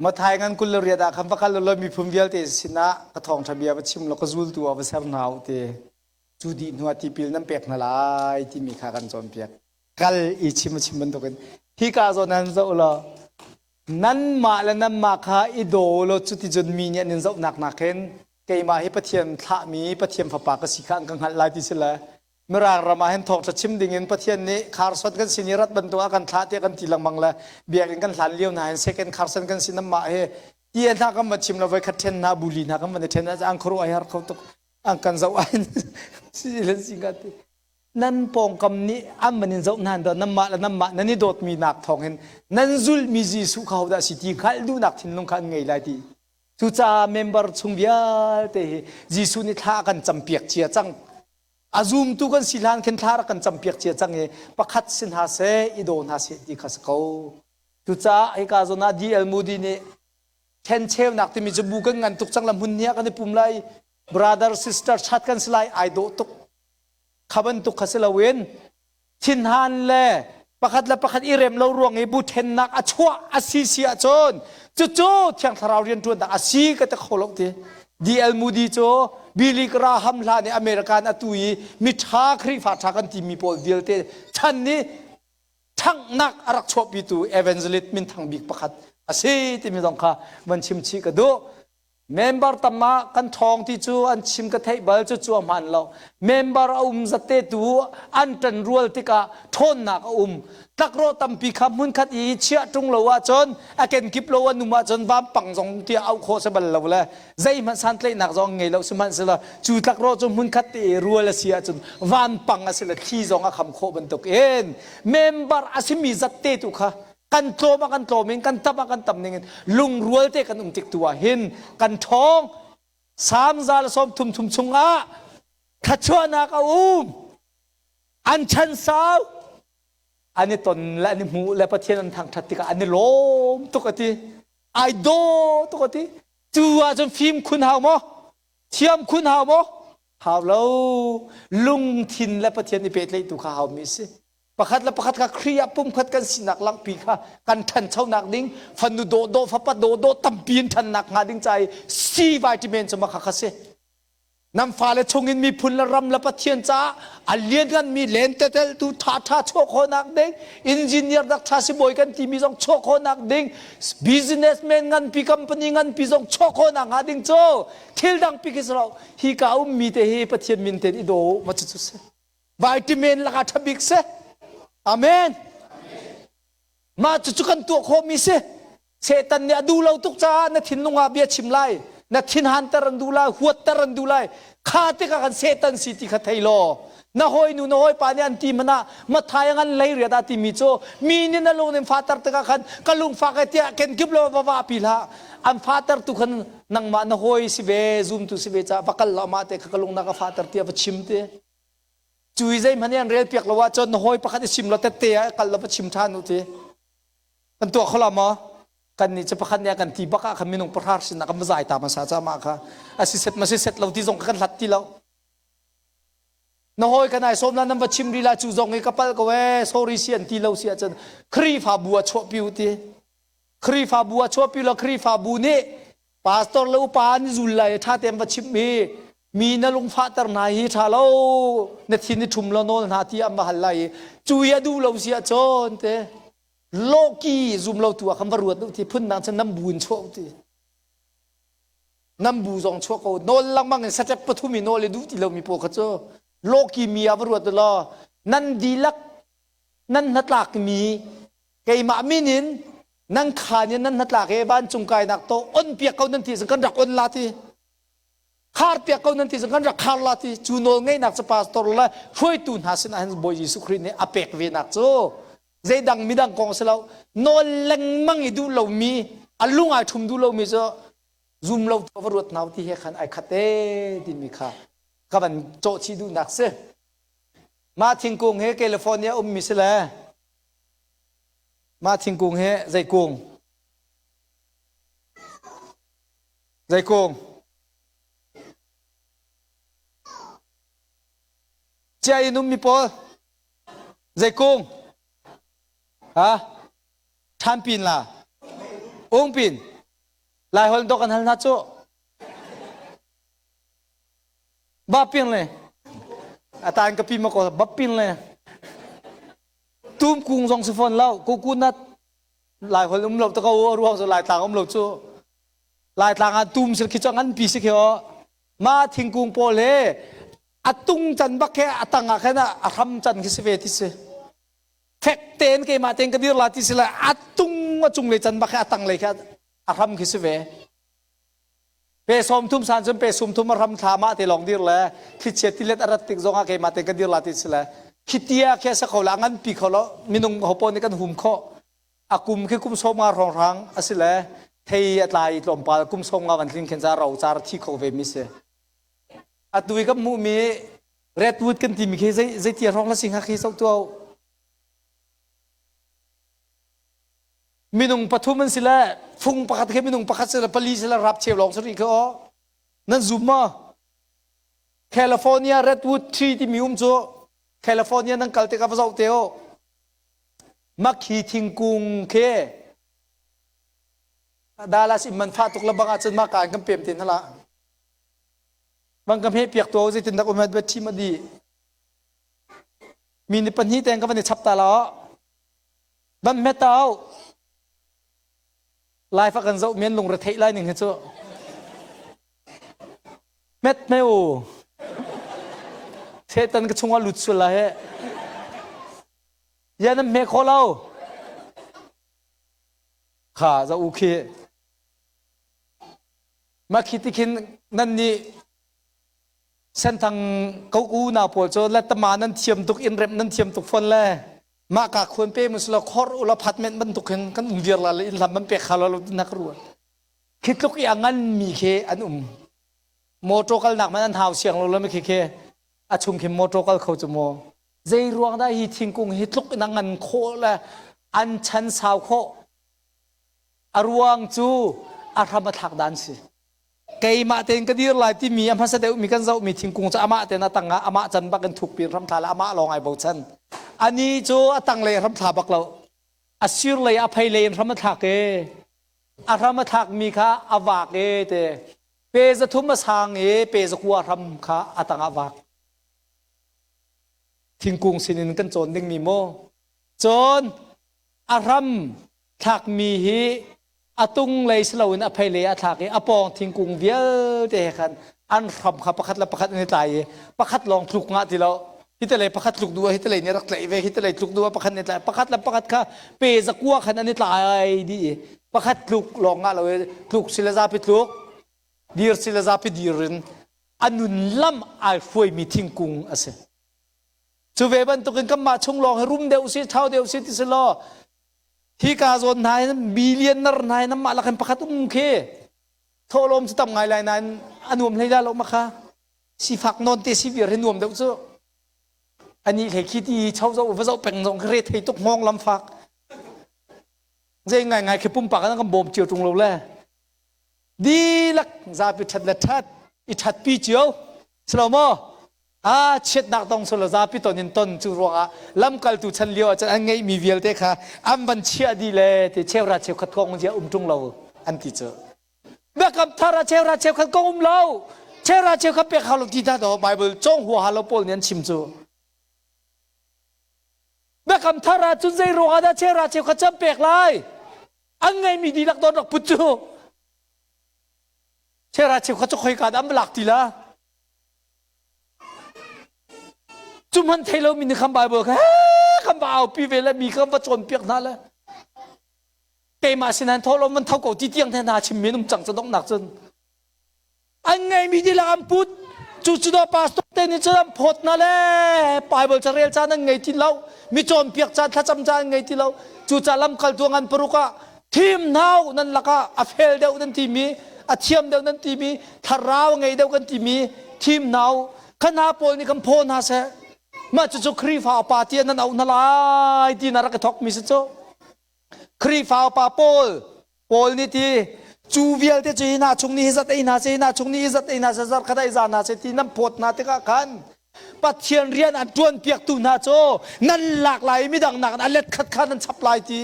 Mathai ngan 28 ah khan va kal law miphun vialte sinah ka thawngṭha bia va chim law ka zultu ah va ser hna u ti. Cu dih hnuah tipil nan pek hna lai timi kha kan cawnpiak. Kal i chim a chim bantukin hika zawn han zoh law nanmah le nanmah kha i daw law cuticun mi nih an in zohnak nakin keimah hi Pathian thlahmi Pathian fapa ka si kha an ka hngalh lai ti si le Mirang ram ah hin thawngṭha chim dingin Pathian nih Carson kan sin i rat bantuk a kan thlah tiah kan ti lengmang le biakinn kan hlan lio hna hin second Carson kan sin amah hi ti hna kan va chim lo voi khat ṭhen hna buli hna kan van i ṭhen an khuaruah ai har kho tuk an kan zoh ai si le si ka ti nan pawngkam nih an van in zoh hna do nanmah le nanmah nan i dawtmi nak thawng hin nan zulhmi Jesuh kha hodah si ti hngalh duhnak thinlung kha an ngei lai ti cucaah member chung vialte hi Jesuh nih thla a kan campiak cia cang A zumtu kan si hlan khin thla rak kan campiak cia cang i pakhat si hna seh i daw hna seh ti kha si ko. Cucaah hika zawn ah D.L. Moody nih ṭhencheunak timi cu bu kan ngan tuk cang la hmun hnih ah kan i pum lai brother sister chat kan si lai ai dawh tuk kha bantuk kha si loin thinhan le pakhat le pakhat i rem lo ruang i bu ṭhennak a chuah a si si ahcun cucu Thiang Thlarau rianṭuannak a si ka ti kho lo ti. D.L. Moody cu Billy Graham hlan i American atu i miṭha Khrihfa ṭha kan timi pawl vialte chan nih ṭhanghnak a rak chuahpitu evangelist minthang bik pakhat a si timi zong kha van chim chih ka duh. Member tam ah kan ṭhawng ti cu an chim ka theih bal cucu a hmaan lo. Member a um zatte tu an ṭanrual tikah ṭhawnnak a um. Tlakrawh tampi kha hmunkhat i chiah ṭung lo ahcun a kenkip lo an um ahcun vampang zong tiah auh khawh si bal lo le zeihmanh santlaihnak zong ngei lo sihmanhsehlaw cu tlakrawh cu hmunkhat te i rual a si ahcun vanpang a si le thli zong a kham khawh bantuk in member a simi zatte tu kha kan tlawm ah kan tlawm in kan tam ah kan tam ning in lungrual te kan um tik tu ah hin kan ṭhawng Salm 133 chungah thluachuahnak a um an chan sau an i ton le an i hmuh le Pathian an thangṭhat tikah an i lawm tuk a ti ai daw tuk a ti cu ahcun fim khun hau maw thiam khun hau maw hau lo lungthin le Pathian i pehtlaih tu kha hau mi si pakhat le pakhat kha Khrih ah pumkhat kan sinak langhpi kha kan ṭhanchonak ding fanu dawhdawh fapa dawhdawh tampi in ṭhannak hnga ding ca i C vitamin cu mah kha si nan fale chungin miphun le ram le Pathian caah a liannganmi lenteteltu ṭhaṭha chuah khawhnak ding engineer dak ṭha sibawi kan timi zong chuah khawhnak ding businessman nganpi company nganpi zong chuah khawhnak hnga ding cu thil dang pi khi si lo hi ka ummi te hi Pathian min ten i daw ma cu cu si Vitamin lakah ṭha bik si. Amen. Mah cucu kan tuah khawhmi si. Satan nih a duh lo tuk caah na thinlung ah bia chim lai, na thinhanter an duh lai, huatter an duh lai. Kha tikah kan Satan si ti kha thei law, na hawinu na hawipa nih an ti hmanh ah Mathai ngan lei riat ah timi cu mi nih na lung nin fater tikah khan ka lungfak e tiah kenkip lo va va pi hlah. An fater tu khan nangmah na hawi si ve, zumtu si ve caah va kal law mah te kha ka lung na ka fater tiah va chim ti. Cu i zeihmanh i an rel piak lo ahcun na hawi pakhat i sim law tette ah kal law va chim ṭhan u ti. Kan tuah kho la maw? Kan nih cu pakhat nih a kan ti bak ah khan minung pahra sinah kan va zai ta hmasa ca mah kha a si set ma si set lo ti zong kha kan hlat ti lo. Na hawi kan ai sawm la nan va chim rih la cu zong i ka palh ko ee sorry si an ti lo si ahcun Khrihfabu ah chuahpi u ti. Khrihfabu ah chuahpi law Khrihfabu nih Pastor le upa an zul lai ṭha tein va chimh i mi na lungfahter hna hi ṭha lo na thin i ṭhum law nawl hna ti an va hal lai i cu i a duh lo si ahcun te lawki zum lo tu ah khan va ruat u ti phundang cun nan bu in chuah u ti nan bu zong chuah ko nawl lengmang in step pathum i nawl i duh ti lomi pawl kha cu lawki mi ah va ruat u law nan dihlak nan hnatlak mi keimah min in nan khaan in nan hnatlak i vancung kainak to on piak ko nan ti kan rak on la ti khar piak ko nan ti kan rak khar la ti cu nawl ngeihnak cu pastor le hruaitu hna sinah hin Bawi Jesuh Khrih nih a pek ve nak cu zeidang midang kong si lo nawl lengmang i duh lomi a lung ai ṭhum duh lomi cu zum lo tu va ruat nau ti he khan ai khat e timi kha ka van cawh chih duhnak si mah thingkung he California ummi si le Mah thingkung hi zei kung? Zei kung? Cia in ummi pawl zei kung? Ha? Ṭhanpin la? Ungpin? Laiholh dawh kan hal hna cu. Ba pin le atan ka pi ma ko ba pin le tum kung zong si fawn lo coconut Laiholh um lo ta ko ruang cu Laitlang um lo cu Laitlang ah tum sil khi cu ngan pi si khi o ma thingkung pawl he a tung can bak he a tang ah khan a hram can khi si ve ti si fek tein keimah tein ka dir la ti si le a tung a cung lei can bak he a tang lei kha a hram khi si ve pe sawm thum san cun pe sum thum a hram thla mah te lawng dir le thlichia tilet a rat tik zong ah keimah tein ka dir la ti si le khitia khi a sa kho la a ngan pi kho lo minung hopo nih kan hum khawh a kum khi kum sawm nga hrawnghrang a si le thei a tlai tlawmpal kum sawm nga van tling khin ca ro car thi kho ve mi si atu i kan hmuhmi redwood kan timi khi zei zeitia hrawng la si hnga khi zoh tuah minung pathum an si le fung pakhat khi minung pakhat si le pali si le rap cheu lawng si rih khi aw nan zum maw California redwood tree timi um cu California nan kal tikah va zoh te u makhi thingkung khi Dallas in man fah tuk le bang ahcun mah ka in kan pem te hna la Bang ka hme piak to zeitin dak um ba thim adi. Mi ni pahnih teng ka van i chap ta la. Ban hmet tau. Life a kan zoh men lungre theih lai ning hi cu. Met me u. Setan ka chungah lut sul la he. Ya nan hme kho lo. Kha za u khi. Mah khi ti khin nannih Senthang ko unau pawl cu letama nan thiam tuk inn remh nan thiam tuk fawn le mah ka khuan pe mu sila khor ula phatment bantuk hin kan um viar la le inn hlam man pek kha lo lo tin ka ruat. Khi tluk i a ngan mi khi an um. Motor kalnak man an hau siang lo lo mi khi khi a chung khi motor kal kho cu maw. Zei ruang dah hi thingkung hi tluk in a ngan khawh le an chan sau khawh A ruang cu a hram a thlak dan si. Keimah tein ka dir lai timi a hmasa deuhmi kan zohmi thingkung cu amah tein a tang ah amah can bak in thukpi in hramthla le amah lawng ai bochan. Ani cu a tang lei hram thla bak lo. A sir lei a phei lei in hram a thlak i a hram a thlakmi kha a vak i te pe za thum a sang i pe za kua hram kha a tang ah vak. Thingkung sinin kan cawn dingmi maw? Cun a hram thlakmi hi a tung lei si loin a phei lei a thlak i a pawng thingkung vialte he khan an hram kha pakhat le pakhat an i tlai i pakhat lawng tluk ngah ti lo hi lei pakhat tluk duh ah hi lei nih rak tlaih ve hi lei tluk duh ah pakhat nih tlaih pakhat le pakhat kha pe zakua khan an i tlai dih i pakhat tluk lawng ngah lo i tluk si le zapi tluk dir si le zapi dir in a nun lam ai hruaimi thingkung a si cu ve bantukin kanmah chung lawng hi rum deuh si thau deuh si ti si law hi ka zawn hna hin billionaire hna hin amah lakin pakhat um khi thawhlawm cu tam ngai lai nain a nuam hlei la lo ma kha sifak nawn te si viar hi nuam deuh cu ani hlei khi ti cho zo va zo peng zong re thei tuk hngawng lam fak zei ngai ngai khi pumpak an kan bawm cio tung lo le dihlak zapi ṭhat le ṭhat i ṭhatpi cio si lo maw a chiatnak tong solo zapi ton in ton cu ruangah lamkaltu chan lio ah cun an ngeihmi vialte kha an van chiah dih le ti cheuhra cheukhat kong zia um ṭung lo an ti cu biakam thar ah cheuhra cheukhat kong um lo cheuhra cheukhat pek hau lo ti ta do Bible cawng huaha lo pawl nih an chim cu biakam thar ah cun zei ruangah dah cheuhra cheukhat cu an pek lai an ngeimi dihlak don rak put cu cheuhra cheukhat cu khoika dah an va lak ti la Cu hmanh thei lomi nih khan Baibal kha kan va aupi ve le mi kan va cawnpiak hna le keimah sinain tho lo man tho ko ti tiang te hna chimmi an um cang cu donghnak cun an ngeimi dihlak an put cu cu do pastor te nih cun an phawt hna le Bible carel caan an ngei ti lo mi cawnpiak caan thlacam caan an ngei ti lo cu ca lamkaltu ngan paruk ah thim hna u nan lakah a fel deuh nan timi a thiam deuh nan timi thlarau ngei deuh kan timi thim hna u kha hna pawl nih kan phaw hna seh mah cucu Khrihfa upa tiah nan auh hna lai ti na rak i thawkmi si cu Khrihfa upa pawl pawl nih ti cu vialte cu hi hna chung nih hi zat ei hna seh hi hna chung nih hi zat ei hna seh zarh khat ei za hna seh ti nan phawt hna tikah khan Pathian rian an ṭuan piaktu hna cu nan lak lai i midang nakin a let khat kha nan chap lai ti.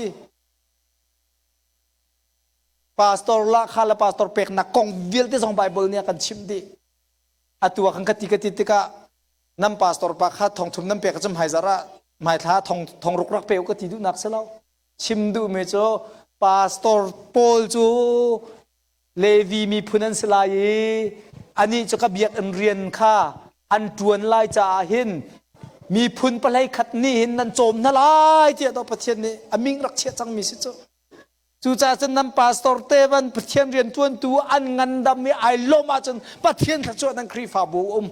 Pastor lahkhah le pastor peknak kong vialte zong Bible nih a kan chimh dih. Atu ah khan ka ti ka ti tikah nan pastor pa kha thong thum nan pek ahcun hmaizarh ah hmaithla thong thong ruk rak pe u ka ti duhnak si lo. Chim duhmi cu pastor pawl cu Levi miphun an si lai i anih cu ka biakinn rian kha an ṭuan lai caah hin miphun pahlei khat nih hin nan cawm hna lai tiah dawh Pathian nih a min rak chiah cangmi si cu. Cucaah cun nan pastor te van Pathian rianṭuantu an ngandam i ai lawm ahcun Pathian thluachuah nan Khrihfabu um.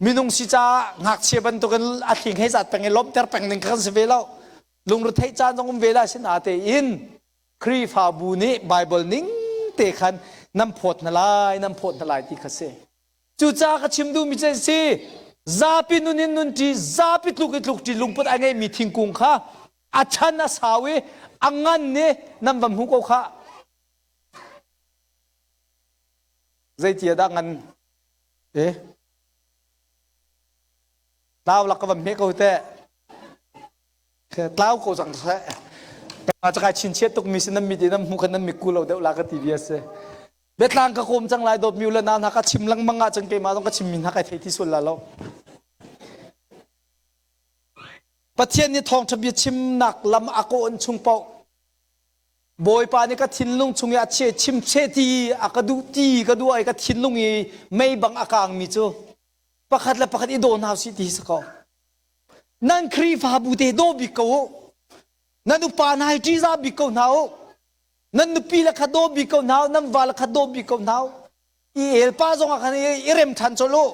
Minung si caah ngakchia bantukin a thling hei zat peng i lawmhter peng ding kha kan si ve lo. Lungretheih caan zong um ve lai sinatein Khrihfabu nih Baibal ning te khan nan phawt hna lai, nan phawt hna lai ti kha si. Cucaah ka chim duhmi cu si, zapi nun in nun ṭi, zapi tluk i tluk ṭi lungput a ngeimi thingkung kha a chan a sau i a ngan i nan va hmu ko khah. Zeiti ah dah ngan eh tlau lak ka van hmeh ko teh. Tlau ko cang seh. Keimah cu kai chinchiat tukmi si nan mit i nan hmuh khan nan mit ku lo deuh la ka ti bia si. Biatlang ka kawm cang lai dawtmi u le nau hna ka chim lengmang ahcun keimah zong ka chimmi hna kai thei ti sual la lo. Pathian nih thawngṭha bia chimnak lam a kawn chung paoh Bawipa nih ka thinlung chung i a cheh chim cheh ti a ka duh ti ka duh i ka thinlung i mei bang a kaangmi cu pakhat le pakhat i daw hna usih ti hi si ko. Nan Khrihfabu te daw bik ko u. Nan upa hna hi ṭihzah bik ko hna u. Nan nupi le kha daw bik ko hna u. Nan va le kha daw bik ko hna u. I el pa zong ah khan i rem ṭhan colh u.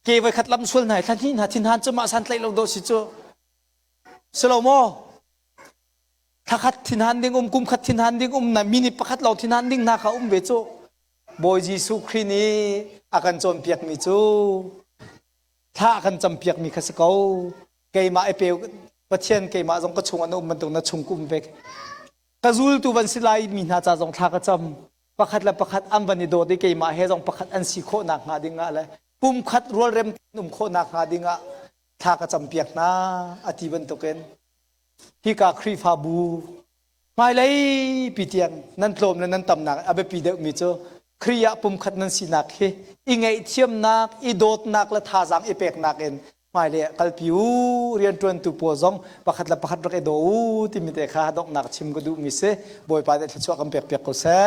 Ke voi khat lam sual hna i thla hnih hna thinhan cu mah san tlaih lo dawh si cu. Si lo maw? Thla khat thinhan ding um, kum khat thinhan ding um, na minute pakhat lawng thinhan ding hna kha um ve cu. Bawi Jesuh Khrih nih a kan cawnpiakmi cu thla a kan campiakmi kha si ko. Keimah i pe Pathian keimah zong ka chung an um bantuk na chung ka um ve. Ka zultu van si lai mi hna ca zong thla ka cam. Pakhat le pakhat an van i dawt i keimah he zong pakhat an si khawh nakhnga ding ah le pumkhat rualrem um khawh nakhnga ding ah thla ka campiak hna a ti bantukin hika Khrihfabu hmailei pi tiang nan tlawm le nan tamnak a biapi deuhmi cu Khrih ah pumkhat nan sinak hi i ngaihthiamnak, i dawtnak le thazaang i peknak in hmailei ah kalpi u, rianṭuantu pawl zong pakhat le pakhat rak i daw u timi te kha donghnak chim ka duhmi si. Bawipa nih thluachuah kan pekpiak ko seh.